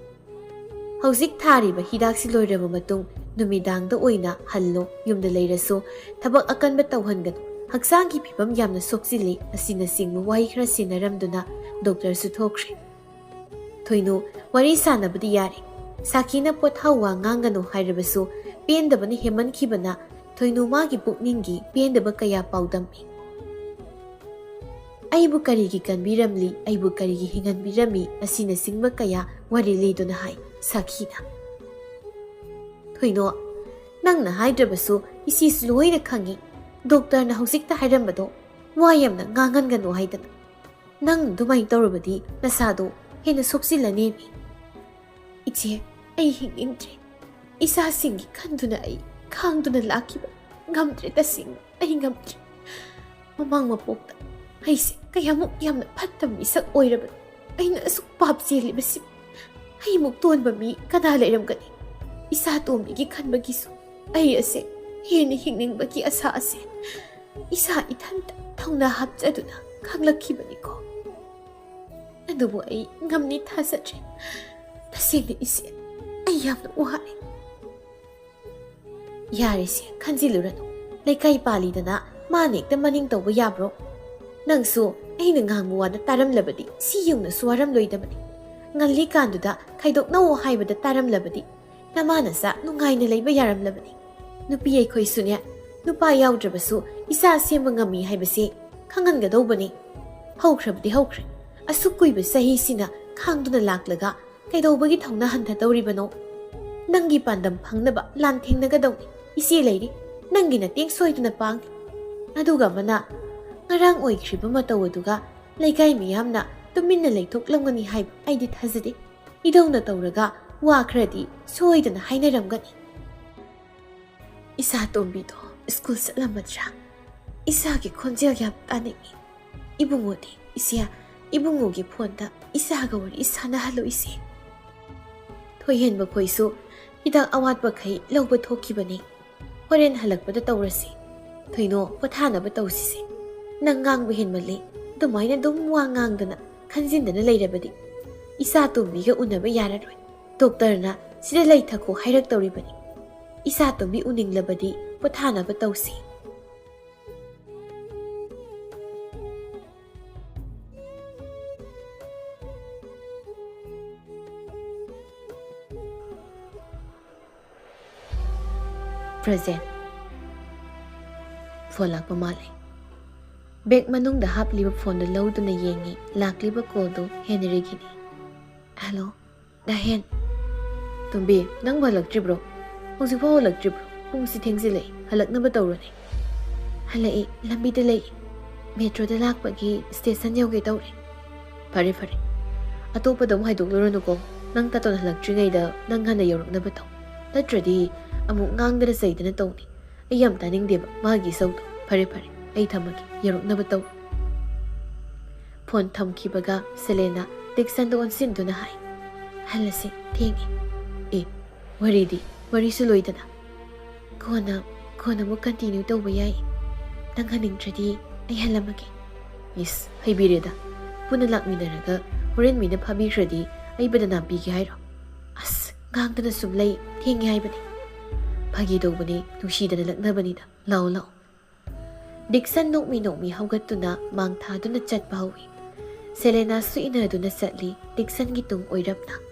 "ꯍꯧꯖꯤꯛ ꯊꯥꯔꯤꯕ ꯍꯤꯗꯥꯛꯁꯤ ꯂꯣꯏꯔꯕ ꯃꯇꯨꯡ ꯅꯨꯃꯤꯗꯥꯡꯗ ꯑꯣꯏꯅ ꯍꯜꯂꯣ, ꯌꯨꯝꯗ ꯂꯩꯔꯁꯨ ꯊꯕꯛ ꯑꯀꯟꯕ ꯇꯧꯍꯟꯒꯅꯨ, ꯍꯛꯆꯥꯡꯒꯤ ꯐꯤꯕꯝ ꯌꯥꯝꯅ ꯁꯣꯛꯆꯤꯜꯂꯤ" ꯑꯁꯤꯅꯆꯤꯡꯕ ꯋꯥꯍꯩ ꯈꯔ ꯁꯤꯟꯅꯔꯝꯗꯨꯅ ꯗꯣꯛꯇꯔꯁꯨ ꯊꯣꯛꯈ꯭ꯔꯦ꯫ ꯊꯣꯏꯅꯨ, ꯋꯥꯔꯤ ꯁꯥꯟꯅꯕꯗꯤ ꯌꯥꯔꯦ꯫ ꯁꯥꯈꯤꯅ ꯄꯣꯊꯥꯎ, ꯋꯥ ꯉꯥꯡꯒꯅꯨ ꯍꯥꯏꯔꯕꯁꯨ ꯄꯦꯟꯗꯕꯅ ꯍꯦꯟꯃꯟꯈꯤꯕꯅ ꯊꯣꯏꯅꯨ ꯃꯥꯒꯤ ꯄꯨꯛꯅꯤꯡꯒꯤ ꯄꯦꯟꯗꯕ ꯀꯌꯥ ꯄꯥꯎꯗꯝꯃꯤ꯫ "ꯑꯩꯕꯨ ꯀꯔꯤꯒꯤ ꯀꯟꯕꯤꯔꯝꯂꯤ, ꯑꯩꯕꯨ ꯀꯔꯤꯒꯤ ꯍꯤꯡꯍꯟꯕꯤꯔꯝꯃꯤ" ꯑꯁꯤꯅꯆꯤꯡꯕ ꯀꯌꯥ ꯋꯥꯔꯤ ꯂꯤꯗꯨꯅ ꯍꯥꯏ ꯁꯥꯈꯤꯅ꯫ "ꯊꯣꯏꯅꯣ, ꯅꯪꯅ ꯍꯥꯏꯗ꯭ꯔꯕꯁꯨ ꯏꯆꯦꯁꯨ ꯂꯣꯏꯅ ꯈꯪꯉꯤ꯫ ꯗꯣꯛꯇꯔꯅ ꯍꯧꯖꯤꯛꯇ ꯍꯥꯏꯔꯝꯕꯗꯣ ꯋꯥ ꯌꯥꯝꯅ ꯉꯥꯡꯍꯟꯒꯅꯨ ꯍꯥꯏꯗꯅ꯫ ꯅꯪ ꯑꯗꯨꯃꯥꯏꯅ ꯇꯧꯔꯕꯗꯤ ꯅꯁꯥꯗꯣ ꯍꯦꯟꯅ ꯁꯣꯛꯆꯤꯜꯂꯅꯦꯃꯤ꯫ ꯏꯆꯦ, ꯑꯩ ꯍꯤꯡꯅꯤꯡꯗ꯭ꯔꯦ꯫ ꯏꯆꯥꯁꯤꯡꯒꯤ ꯈꯟꯗꯨꯅ ꯑꯩ ꯈꯥꯡꯗꯨꯅ ꯂꯥꯛꯈꯤꯕ ꯉꯝꯗ꯭ꯔꯦ, ꯇꯁꯦꯡꯅ ꯑꯩ ꯉꯝꯗ꯭ꯔꯦ꯫ ꯃꯃꯥꯡ ꯃꯄꯣꯛꯇ ꯑꯩꯁꯦ ꯀꯌꯥꯃꯨꯛ ꯌꯥꯝꯅ ꯐꯠꯇꯕ ꯃꯤꯁꯛ ꯑꯣꯏꯔꯕꯅꯣ꯫ ꯑꯩꯅ ꯑꯁꯨꯛ ꯄꯥꯞ ꯆꯦꯜꯂꯤꯕꯁꯤ ꯑꯩꯃꯨꯛ ꯇꯣꯟꯕ ꯃꯤ ꯀꯅꯥ ꯂꯩꯔꯝꯒꯅꯤ? ꯏꯆꯥ ꯇꯣꯝꯕꯤꯒꯤ ꯈꯟꯕꯒꯤꯁꯨ ꯑꯩ ꯑꯁꯦ ꯍꯦꯟꯅ ꯍꯤꯡꯅꯤꯡꯕꯒꯤ ꯑꯁꯥ ꯑꯁꯦ ꯏꯁꯥ ꯏꯊꯟꯇ ꯊꯧꯅꯥ ꯍꯥꯞꯆꯗꯨꯅ ꯈꯪꯂꯛꯈꯤꯕꯅꯤꯀꯣ꯫" ꯑꯗꯨꯕꯨ ꯑꯩ ꯉꯝꯅꯤ ꯊꯥꯖꯗ꯭ꯔꯦ꯫ ꯇꯁꯦꯡꯅ ꯏꯆꯦ, ꯑꯩ ꯌꯥꯝꯅ ꯋꯥꯔꯦ꯫ ꯌꯥꯔꯦꯁꯦ, ꯈꯟꯖꯤꯜꯂꯨꯔꯅꯨ꯫ ꯂꯩꯀꯥꯏ ꯄꯥꯜꯂꯤꯗꯅ ꯃꯥꯅ ꯍꯦꯛꯇ ꯃꯅꯤꯡ ꯇꯧꯕ ꯌꯥꯕ꯭ꯔꯣ? ꯅꯪꯁꯨ ꯑꯩꯅ ꯉꯥꯡꯕ ꯋꯥꯗ ꯇꯥꯔꯝꯂꯕꯗꯤ ꯁꯤ ꯌꯧꯅꯁꯨ ꯋꯥꯔꯝꯂꯣꯏꯗꯕꯅꯤ꯫ ꯉꯜꯂꯤꯀꯥꯟꯗꯨꯗ ꯈꯥꯏꯗꯣꯛꯅꯧ ꯍꯥꯏꯕꯗ ꯇꯥꯔꯝꯂꯕꯗꯤ ꯅꯃꯥ ꯅꯆꯥ ꯅꯨꯡꯉꯥꯏꯅ ꯂꯩꯕ ꯌꯥꯔꯝꯂꯕꯅꯤ꯫ ꯅꯨꯄꯤ ꯑꯩꯈꯣꯏꯁꯨꯅꯦ, ꯅꯨꯄꯥ ꯌꯥꯎꯗ꯭ꯔꯕꯁꯨ ꯏꯆꯥ ꯁꯦꯝꯕ ꯉꯝꯃꯤ ꯍꯥꯏꯕꯁꯦ ꯈꯪꯍꯟꯒꯗꯧꯕꯅꯤ꯫ ꯍꯧꯈ꯭ꯔꯕꯗꯤ ꯍꯧꯈ꯭ꯔꯦ꯫ ꯑꯁꯨꯛ ꯀꯨꯏꯕ ꯆꯍꯤꯁꯤꯅ ꯈꯥꯡꯗꯨꯅ ꯂꯥꯛꯂꯒ ꯀꯩꯗꯧꯕꯒꯤ ꯊꯧꯅꯥ ꯍꯟꯊꯗꯧꯔꯤꯕꯅꯣ? ꯅꯪꯒꯤ ꯄꯥꯟꯗꯝ ꯐꯪꯅꯕ ꯂꯥꯟꯊꯦꯡꯅꯒꯗꯧꯅꯤ꯫ ꯏꯆꯦ ꯂꯩꯔꯤ, ꯅꯪꯒꯤ ꯃꯇꯦꯡ ꯁꯣꯏꯗꯅ ꯄꯥꯡꯅꯤ꯫ ꯑꯗꯨꯒ ꯑꯃꯅ, ꯉꯔꯥꯡ ꯑꯣꯏꯈ꯭ꯔꯤꯕ ꯃꯇꯧ ꯑꯗꯨꯒ ꯂꯩꯀꯥꯏ ꯃꯤꯌꯥꯝꯅ ꯇꯨꯃꯤꯟꯅ ꯂꯩꯊꯣꯛꯂꯝꯒꯅꯤ ꯍꯥꯏꯕ ꯑꯩꯗꯤ ꯊꯥꯖꯗꯦ꯫ ꯏꯙꯧꯅ ꯇꯧꯔꯒ ꯋꯥ ꯈꯔꯗꯤ ꯁꯣꯏꯗꯅ ꯍꯥꯏꯅꯔꯝꯒꯅꯤ꯫ ꯏꯆꯥ ꯇꯣꯝꯕꯤꯗꯣ ꯁ꯭ꯀꯨꯜ ꯆꯠꯂꯝꯃꯗ꯭ꯔꯥ? ꯏꯆꯥꯒꯤ ꯈꯣꯟꯖꯦꯜ ꯌꯥꯝ ꯇꯥꯅꯤꯡꯏ꯫ ꯏꯕꯨꯡꯉꯣꯗꯤ? ꯏꯆꯦ, ꯏꯕꯨꯡꯉꯣꯒꯤ ꯐꯣꯟꯗ ꯏꯆꯥꯒ ꯋꯥꯔꯤ ꯁꯥꯟꯅꯍꯜꯂꯨ, ꯏꯆꯦ꯫ ꯊꯣꯏꯍꯦꯟꯕ ꯈꯣꯏꯁꯨ ꯍꯤꯗꯥꯛ ꯑꯋꯥꯠꯄꯈꯩ ꯂꯧꯕ ꯊꯣꯛꯈꯤꯕꯅꯤ꯫ ꯍꯣꯔꯦꯟ ꯍꯜꯂꯛꯄꯗ ꯇꯧꯔꯁꯤ꯫ ꯊꯣꯏꯅꯣ, ꯄꯣꯊꯥꯅꯕ ꯇꯧꯁꯤꯁꯦ꯫ ꯅꯪ ꯉꯥꯡꯕ ꯍꯦꯟꯃꯜꯂꯤ꯫ ꯑꯗꯨꯃꯥꯏꯅ ꯑꯗꯨꯝ ꯋꯥ ꯉꯥꯡꯗꯅ ꯈꯟꯖꯤꯟꯗꯅ ꯂꯩꯔꯕꯗꯤ ꯏꯆꯥ ꯇꯣꯝꯕꯤꯒ ꯎꯅꯕ ꯌꯥꯔꯔꯣꯏ꯫ ꯗꯣꯛꯇꯔꯅ ꯁꯤꯗ ꯂꯩꯊꯈꯣ ꯍꯥꯏꯔꯛꯇꯧꯔꯤꯕꯅꯤ꯫ ꯏꯆꯥ ꯇꯣꯝꯕꯤ ꯎꯅꯤꯡꯂꯕꯗꯤ ꯄꯣꯊꯥꯅꯕ ꯇꯧꯁꯤ꯫ ꯄ꯭ꯔꯖꯦꯟ꯫ ꯐꯣꯟ ꯂꯥꯛꯄ ꯃꯥꯜꯂꯦ꯫ ꯕꯦꯒ ꯃꯅꯨꯡꯗ ꯍꯥꯞꯂꯤꯕ ꯐꯣꯟꯗꯨ ꯂꯧꯗꯨꯅ ꯌꯦꯡꯉꯤ, ꯂꯥꯛꯂꯤꯕ ꯀꯣꯜꯗꯨ ꯍꯦꯅꯔꯤꯒꯤꯅꯤ꯫ ꯍꯜꯂꯣ, ꯗꯥꯍꯦꯟ꯫ ꯇꯣꯝꯕꯤ, ꯅꯪꯕꯨ ꯍꯜꯂꯛꯇ꯭ꯔꯤꯕ꯭ꯔꯣ? ꯍꯧꯖꯤꯛꯐꯥꯎ ꯍꯜꯂꯛꯇ꯭ꯔꯤꯕ꯭ꯔꯣ? ꯄꯨꯡꯁꯤ ꯊꯦꯡꯖꯤꯜꯂꯛꯏ, ꯍꯜꯂꯛꯅꯕ ꯇꯧꯔꯣꯅꯦ꯫ ꯍꯜꯂꯛꯏ, ꯂꯝꯕꯤꯗ ꯂꯩ꯫ ꯃꯦꯇ꯭ꯔꯣꯗ ꯂꯥꯛꯄꯒꯤ ꯁ꯭ꯇꯦꯁꯟ ꯌꯧꯒꯦ ꯇꯧꯔꯦ꯫ ꯐꯔꯦ, ꯐꯔꯦ꯫ ꯑꯇꯣꯞꯄꯗ ꯑꯃꯨꯛ ꯍꯥꯏꯗꯣꯛꯂꯨꯔꯅꯨꯀꯣ꯫ ꯅꯪ ꯇꯥꯇꯣꯟ ꯍꯜꯂꯛꯇ꯭ꯔꯤꯉꯩꯗ ꯅꯪ ꯉꯟꯅ ꯌꯧꯔꯛꯅꯕ ꯇꯧ꯫ ꯅꯠꯇ꯭ꯔꯗꯤ ꯑꯃꯨꯛ ꯉꯥꯡꯗꯅ ꯆꯩꯗꯅ ꯇꯧꯅꯤ꯫ ꯑꯩ ꯌꯥꯝ ꯇꯥꯅꯤꯡꯗꯦꯕ ꯃꯥꯒꯤ ꯏꯁꯧꯗꯣ꯫ ꯐꯔꯦ, ꯐꯔꯦ, ꯑꯩ ꯊꯝꯃꯒꯦ, ꯌꯧꯔꯛꯅꯕ ꯇꯧ꯫ ꯐꯣꯟ ꯊꯝꯈꯤꯕꯒ ꯁꯦꯂꯦꯅꯥ ꯗꯤꯛꯁꯟꯗ ꯑꯣꯟꯁꯤꯟꯗꯨꯅ ꯍꯥꯏ, "ꯍꯜꯂꯁꯤ, ꯊꯦꯡꯉꯦ꯫ ꯑꯦ, ꯋꯥꯔꯤꯗꯤ? ꯋꯥꯔꯤꯁꯨ ꯂꯣꯏꯗꯅ?" "ꯀꯣꯟꯅ, ꯀꯣꯟꯅ ꯑꯃꯨꯛ ꯀꯟꯇꯤꯅ꯭ꯌꯨ ꯇꯧꯕ ꯌꯥꯏ꯫ ꯅꯪ ꯍꯟꯅꯤꯡꯗ꯭ꯔꯗꯤ ꯑꯩ ꯍꯜꯂꯝꯃꯒꯦ꯫" ꯏꯁ, ꯍꯩꯕꯤꯔꯦꯗ꯫ ꯄꯨꯟꯅ ꯂꯥꯛꯃꯤꯟꯅꯔꯒ ꯍꯣꯔꯦꯟ ꯃꯤꯅ ꯐꯥꯕꯤꯈ꯭ꯔꯗꯤ ꯑꯩ ꯕꯗꯅꯥꯝ ꯄꯤꯒꯦ ꯍꯥꯏꯔꯣ? ꯑꯁ, ꯉꯥꯡꯗꯅ ꯁꯨꯝ ꯂꯩ, ꯊꯦꯡꯉꯦ ꯍꯥꯏꯕꯅꯤ꯫ ꯐꯥꯒꯤ ꯇꯧꯕꯅꯤ, ꯅꯨꯡꯁꯤꯗꯅ ꯂꯛꯅꯕꯅꯤꯗ꯫ ꯂꯥꯛꯑꯣ, ꯂꯥꯛꯑꯣ꯫ ꯗꯤꯛꯁꯟ ꯅꯣꯛꯃꯤ ꯅꯣꯛꯃꯤ ꯍꯧꯒꯠꯇꯨꯅ ꯃꯥꯡ ꯊꯥꯗꯨꯅ ꯆꯠꯄ ꯍꯧꯏ꯫ ꯁꯦꯂꯦꯅꯥꯁꯨ ꯏꯟꯅꯗꯨꯅ ꯆꯠꯂꯤ, ꯗꯤꯛꯁꯟꯒꯤ ꯇꯨꯡ ꯑꯣꯏꯔꯞꯅ꯫